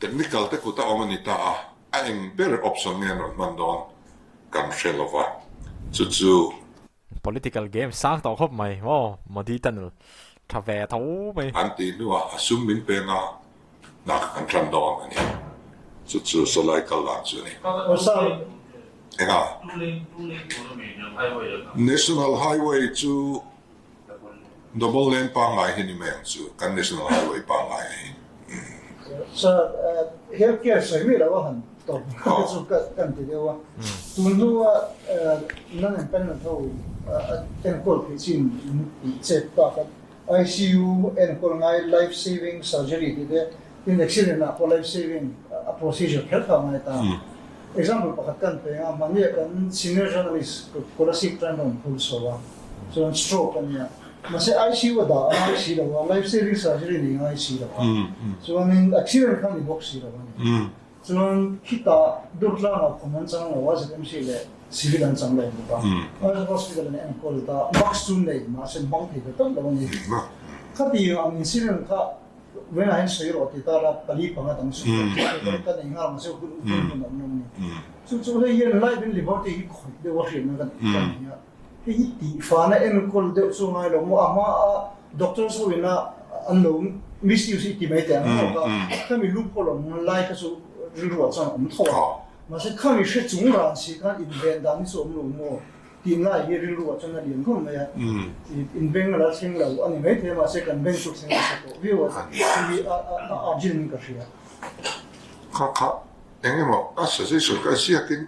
technical te kut a awm a ni ta a a eng ber option nge an rawn hman dawn kan hre lova chu chu Political game sang tawh khawp mai maw Modi tunnel tha ve tho mai. An tih hnuah a sum min peng a, hna kan tan dawn a ni. Chu chu Salai kal dan chu a ni. Enga? National Highway chu double lane pangngai hi ni mai ang chu, kan National Highway pangngai a hi. Sir, healthcare sawi miah lo a han tawp te chu kan ti deuh a. Tun hnua nan empanel ho enkawl theih chin in tih chet bak a, ICU enkawl ngai life saving surgery tih te, tin accident ah pawh life saving a procedure kher kha a ngai ta. Example pakhat kan pe ang a, mahni ah kan senior journalist Kolasib Crime rawn phur chho a, chuan stroke a nia. Mahse ICU a dah a ngai si lo a, life saving surgery nei ngai si lo a, chuanin accident kha ni bawk si lo a ni. Chuan khitah Durtlangah khum an chang lo a, ZMC leh Civil an chang lo bawk a. Aizawl Hospital in a enkawl ta, mask chu nei mahse hmang thei ta tawp lo a ni. Khati ang incident kha Venah hian sawi rawh ti ta la, pali panga dang sawi rawh ti ta la, ka nei nghal mahse hun hun hun a awm lo a ni. Chu chu hei hian life and liberty hi khawih deuh a hriatna kan nei a. Hei hi tihfana enkawl deuh chu ngai lo maw? A hma a doctors ho ina an lo misuse i ti mai teh ang maw kha khami loophole awm lai kha chu rilru ah chuan a awm tho a. Mahse khami hre chung ran si khan inven dan hi chu awm lo maw tih ngai hi rilru ah chuan a lian khawp mai a. Inbeng a la thleng lo a ni maithei a mahse kan beng chu thleng nasa tawh viau a hei hi a urgent in ka hria. Kha kha eng emaw a suggestion kha ziakin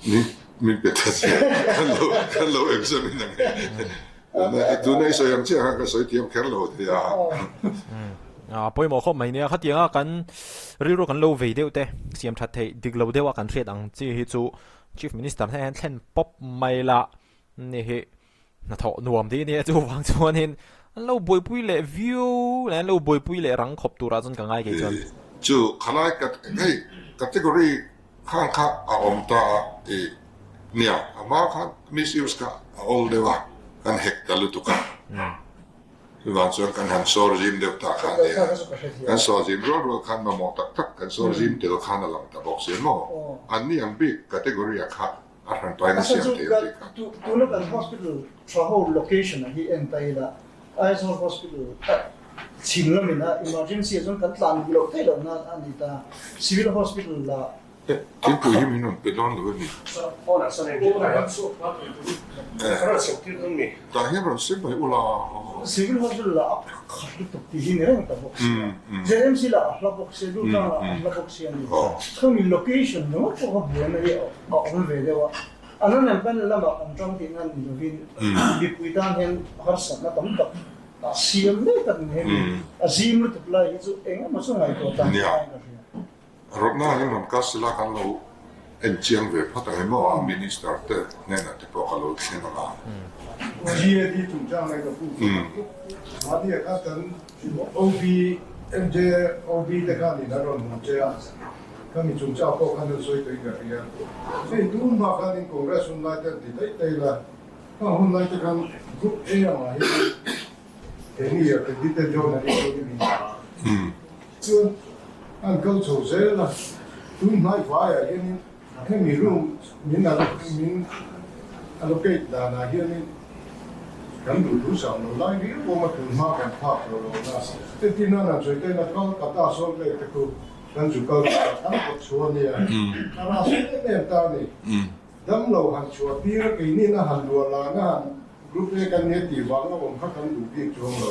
Min min pe ta che kan lo kan lo examine ang e. Tuna i sawi ang chiah khan ka sawi thiam kher lo thei a. A pawimawh khawp mai nia khatianga kan rilru kan lo vei deuh te siam that theih dik lo deuha kan hriat ang chi hi chu Chief Minister hnenah hian thlen pawp mai la ni hi hnathawh nuam tih a nia chuvang chuanin an lo buaipui leh viau leh an lo buaipui leh rang khawp turah chuan ka ngai kei chuan. Chu khalai hei category khan kha a awm ta a i nia a hma khan misuse kha a awl deuh a kan hek ta lutuk a chuvang chuan kan han sawr zim deuh ta kha a nia kan sawr zim rual rual khan mamawh tak tak kan sawr zim tel khan a lang ta bawk si maw an ni ang bik category ah kha a hran pain a siam thei ang tih kha. Tuna kan hospital tha ho location ah hi en ta ila Aizawl hospital chhim lamin a emergency ah chuan kan tlan duh loh theih loh nan a ni ta civil hospital lah Thingpui hi min rawn pe dawn lo a ni. Tah hian rawn sem mai ula. Civil hospital lah a khat lutuk tih hi ni reng ta bawk sia. ZMC lah a hla bawk sia, Durtlang lah a hla bawk sia a ni. Khami location ringawt pawh kha buaina hi a awm ve deuh a. A nan em panel lamah kan tang tih nan ni lovin mipui tan hian harsatna tam tak a siam mek a ni hemi a zim lutuk lai hi chu eng emaw chu ngaihtuah tan ngai ka hria. Rawtna hian rawn kal sela kan lo. En chiang ve phawt ang em aw, a Minister te hnenah te pawh ka lo thlen ang a. GAD chungchang leh ka pu chu mahni ah khan kan OB, MJ OB te khan in an rawn hmu che a, ka mi chungchang pawh khan an sawi tawhin ka hria. Hei tun hma khan in Congress hun lai te an ti daih daih la, khang hun lai te khan Group A angah hian keini accredited journalist ho hi min dah a, chuan an kal chho zel a, tun hnai faiah hianin hemi room min min allocate danah hianin kan duh thu sam lo lai viau awm a, tun hma kan phak tawh lo na. Entir nan an sawi tena Kolkata Salt Lake te khu kan zu kal ta kan kawt chhuah a nia, a rah em em ta a ni. Damlo han chhuah tir a keinin a han luah lan a han group A kan nia tih vang a awm kha kan duh bik chuang lo.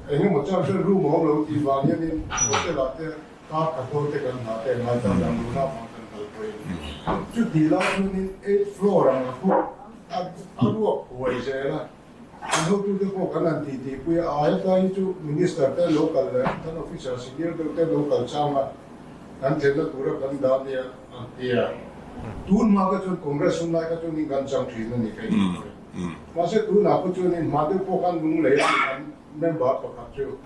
Eng emaw chuan hriat room a awm lo tih vang hianin hotel ah te car khat ho te kan hah te ngai ta dang luhna vang kan kal pawhin chutih lai chuanin eight floor ang a khu a ruak huai zel a, an hotute pawh kan han tih tih pui a, a hetlai hi chu minister te lo kal leh kan officer senior deuh te lo kal chang a kan thlenna tura kan dah nia an ti a. Tun hma kha chuan Congress hun lai kha chuan in kan chang thin a ni ka insawi. Mahse tunah pawh chuan in hma deuh pawh khan Lunglei a ni kan member pakhat chu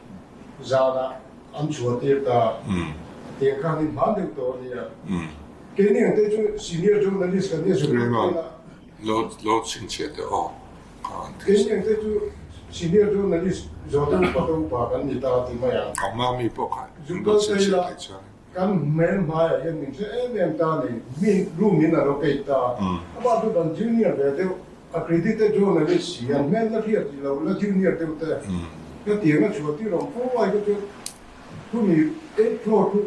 zanah an chhuah tir ta tiang khan in hma deuh tawh a nia. Keini ang te chu senior journalist kan nia zuk vel a. Lo lo chhinchhiah teh aw. Keini ang te chu senior journalist zawh te upa te upa kan ni ta ti mai ang. A hma mi pawh kha lo chhinchhiah theih chuan. Kan hmel hmaiah hian min hre em em ta a ni. Mi room in a lo keih ta. Amah chu kan junior ve deuh, accredited journalist si an hmel la hriat tih lo la junior deuh te. Ka tiang a chhuah tir awm fo ai kha chuan khumi eight floor chu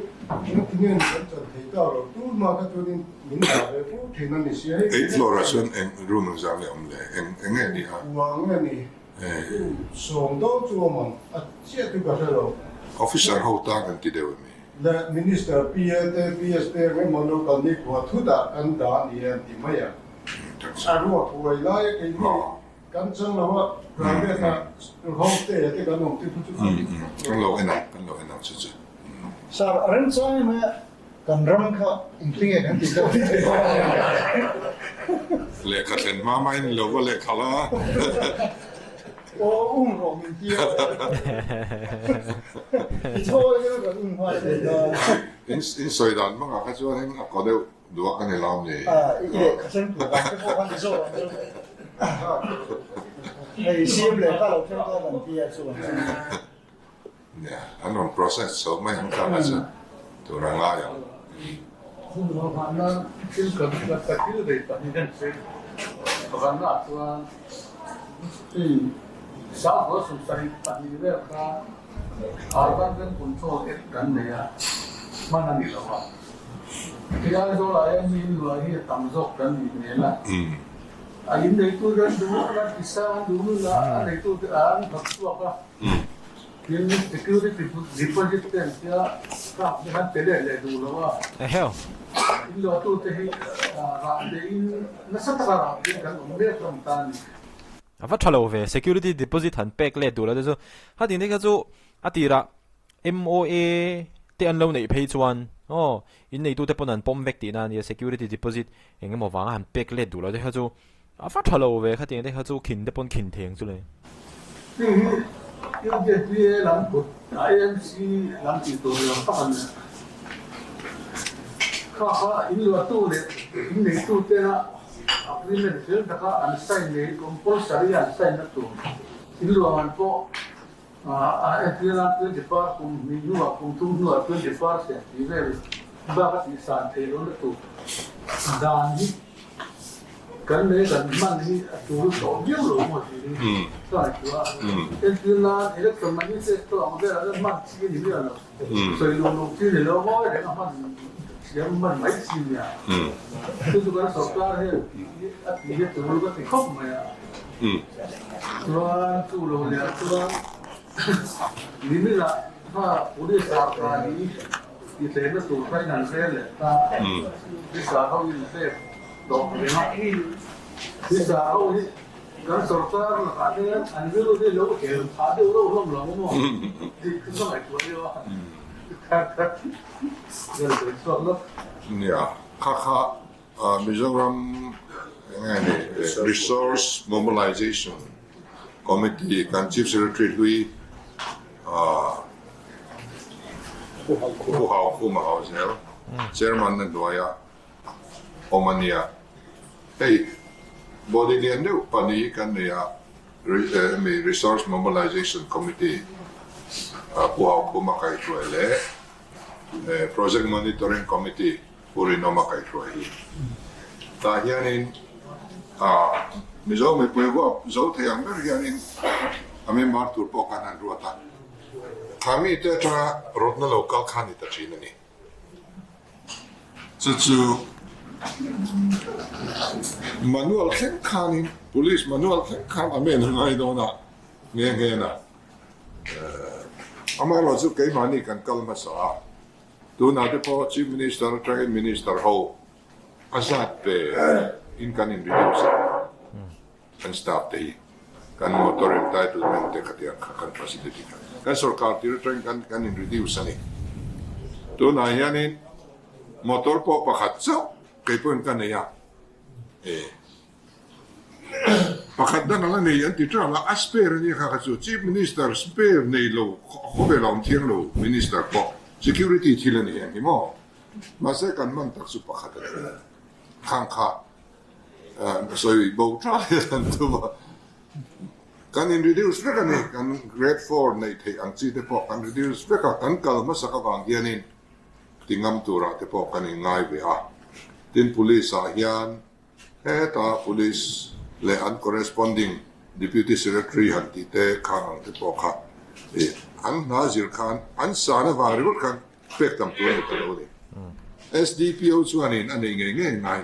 ngatinge ni kan chan thei ta lo. Tun hma kha chuanin min dah ve fo thin a ni sia. Hei Eight floor ah chuan eng room ang zah nge awm le? Eng eng nge ni a? Uang nge ni? Room 10 dawn chu awm ang a chiah chu ka hre lo. Officer ho tan an ti deuh em ni? Le Minister PA te PS te eng emaw lo kal nikhua thutah kan dah ni e an ti mai a. A ruak huai lai a kei hi kan chang lo a, private ah homestay ah te kan awm te khu chu kan Kan lo en ang, kan lo en ang chu chu. Sir, a remchang em e, kan ram kha engtinge kan tih deuh thei a. Lehkha thlen hma hmain lo va lehkha la. Aw um rawh min ti a. I thaw hian kan um nghal thei ta. In sawi dan hmangah kha chuanin a kaw deuh duak a ni lo ni. I lehkha thleng tur dan te pawh khan i zawh ang chu. Hei CM lehkha lo thleng dawn an ti a chuan. Nia, an rawn process chho mai ang kha chu tur a ngai ang. Hun ruahmanna thil kan ka thil vei pahnih an sawi pakhatna ah chuan hei Sanghaw 72 vel kha Urban Land Control Act kan nei a, hman a ni lo a. Hei Aizawl ah hian mi inluah hi a tam zawk kan nih hmel a, a in neitu te an duh a, an tisa an duh nun a, a neitu te an thawk chhuak a. Tin, security deposit te an tia kap te khan pe let leh duh lo a. Eheu. In luahtu te hi rah bein nasa taka rah bein kan awm mek hlawm ta a ni. A va tha lo ve, security deposit han pek let duh lo te chu. Khatin te kha chu a tirah MOA te an lo neih phei chuan aw in neitu te pawn an pawm vek tihna a nia, security deposit eng emaw vanga han pek let duh lo te kha chu A va tha lo ve khatiang te kha chu khin te pawn khin theng chu le. Hei hi UJPA lam kut IMC lam tih tur ni awm tak a ni. Kha kha in luahtu leh in neitu tena agreement fel taka an sign nei compulsory an sign na tur in luah man pawh a entirna 24 kum hnih hnuah kum thum hnuah 24 cent tih vel bak a tihsan theih lohna tur dan hi Kan lei kan hman hi a tul tawh viau lo maw tih hi ka ngaihtuah a. Entir nan election manifesto ang velah hian hman chi a ni miah lo. Sawi lung lung chi a ni lo ngawi reng a hman thiam hman mai chi nia. Chu chu kan sorkar hian tih hi a tih hi a tul ka ti khawp mai a. Chuan chu lo leh ah chuan nimin ah kha police ah ka hi tih tlemna tur kha in an rel leh ta. Pisa ho in pek Tawk reng a, pisa ho hi kan sorkar lakah te hian an rilru hi lo hel phah deuh reuh hlawm lo maw tih chu ka ngaihtuah deuh a, kha kha ka rawn sawi chhuak lawk. Nia. Kha kha Mizoram enge ni Resource Mobilization Committee kan Chief Secretary hlui Pu Haukhuma Hauzel Chairman na hnuaia awm a nia. Hei body lian deuh pahnih kan nei a, hemi Resource Mobilization Committee Pu Haukhuma kaihhruai leh Project Monitoring Committee Pu Rinawma kaihhruai hi. Tah hianin Mizo mipui huap zo thei ang ber hianin a member tur pawh khan an ruat a. Kha mite atanga rawtna lo kal kha ni ta thin a ni. Chu chu manual thleng khanin Police manual thleng khan a men a ngai dawn a nghe nghe na. Amaherawhchu keimahni kan kal hmasa a, tunah te pawh Chief Minister atangin Minister ho a zat pe in kan in reduce a, kan staff te hi kan motor entitlement te khatiang kha kan facility kha kan sorkar tir atangin kan kan in reduce a ni. Tunah hianin motor pawh pakhat chauh kei pawhin ka nei a, e. Pakhat dang a la nei an ti teuh a, a spare a nia kha kha chu Chief Minister spare nei lo khawvel a awm thiang lo Minister pawh security thil a ni ang hi maw? Mahse kan man tak chu pakhat a ni khang kha sawi bo tha hian an tum a, kan in reduce vek a ni, kan grade 4 neih theih ang chi te pawh kan reduce vek a, kan kal hmasak avang hianin ti ngam turah te pawh kan inngai ve a, tin police ah hian Heta Police leh an corresponding Deputy Secretary han tih te khang ang te pawh kha ih an hna zir khan an san avang ringawt khan pek tam tur a ni ta lo a ni. SDPO chuanin a nei ngei ngei ngai.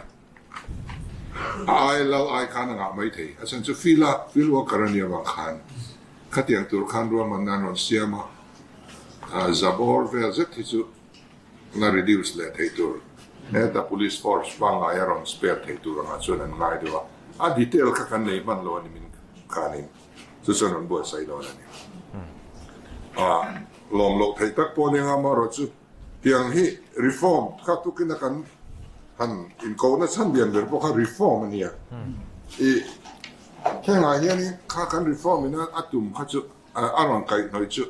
A ai lal ai khan a ngah mai thei. A chhan chu field a field worker a nih avang khan khatiang tur khan ruahmanna an rawn siam a, zabawr vel zet hi chu na reduce leh thei tur heta police force pangngai a rawn spare thei tur angah chuan an ngai deuh a, a detail kha kan nei hman lo a ni min khanin chu chuan rawn buatsaih dawn a ni. A lawm loh theih tak pawh nia amaherawh chu tiang hi reform kha tukin a kan han inkohna chhan lian ber pawh kha reform a nia. I hengah hianin kha kan reform ina a tum kha chu a rawn kaihhnawih chu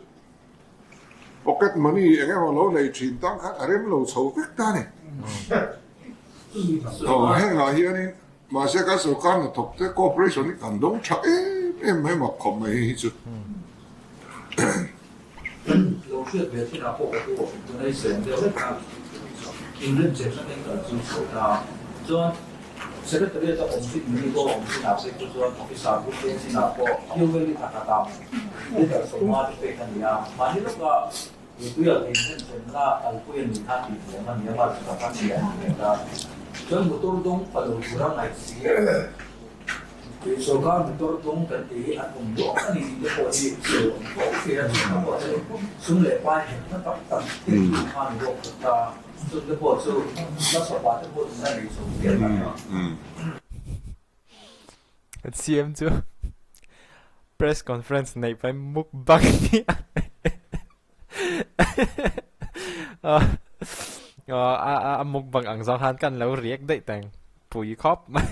Pocket money eng emaw lo nei thin tang khan a rem lo chho vek ta ni. Aw hengah hianin mahse kan sorkar hnathawk te cooperation hi kan dawng tha em em mai mak khawp mai hei hi chu. Lo hriat ve thinah pawh ka tu tunai zen deuh hlek a, inremchenna te kan chu chho ta. Chuan Secretariat a awm chin mi pawh awm chinah phei chu chuan officer group te chinah pawh fuel hi thakhat a litre 50 te pek a ni a, mahni lawka tuia thei hnem chenna kalpui a nih kha tih thiam a ni a, mahse tak a ni a ni leh ta. Chuan motor dawng pha lo tura ngaih si sorkar motor dawng kan tih hi an awm duak a ni tih te pawh hi sawi awm fo thin a, chutiang pawh chu sum leh pai hemna tam tak thil kha ni bawk ta. Chungte pawh chu hmasawpa te pawh in a nei chho zel a ni. Kan CM chu press conference neih pai mukbang hi a mukbang ang zawng khan kan lo react daih teng pui khawp mai.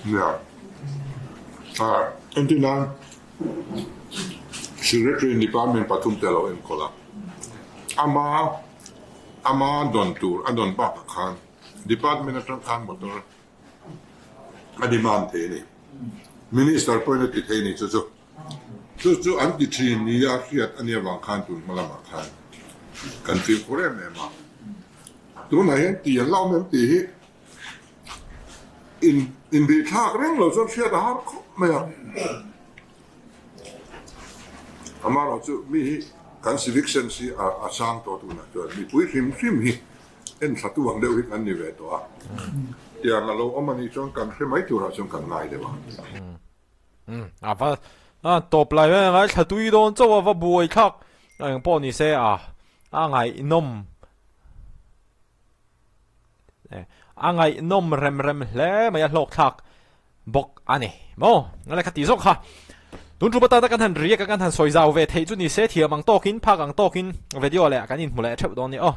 Yeah. Entirnan Secretary in Department pathum te a lo enkawl a. Ama ama dawn tur a dawn bakah khan Department atang khan motor a demand thei a ni. Minister pawhin a ti thei a ni chu chu. Chu chu an ti thin nia hriat a nih avang khan tun hma lamah khan kan fimkhur em em a. Tunah hian ti an la awm em tih hi in inbihthlak reng lo chuan hriat a har khawp mai a. Amaherawhchu mi hi kan civic sense hi a sang tawh tunah chuan mipui hrim hrim hi enthla tu ang deuh hi kan ni ve tawh a. Tiang a lo awm a nih chuan kan hre mai turah chuan kan ngai deuh a. A va tawp lai mai a ngaithla tui dawn chauh a va buai thlak eng pawh ni se a a ngaihnawm A ngaihnawm rem rem hle mai a hlawkthlak bawk a ni maw? A lehkha tih zawk kha tun tum atana kan han riak a kan han sawi zau ve theih chu ni se thiam ang tawkin phak ang tawkin video leh kan inhmu leh theuh dawn a ni aw.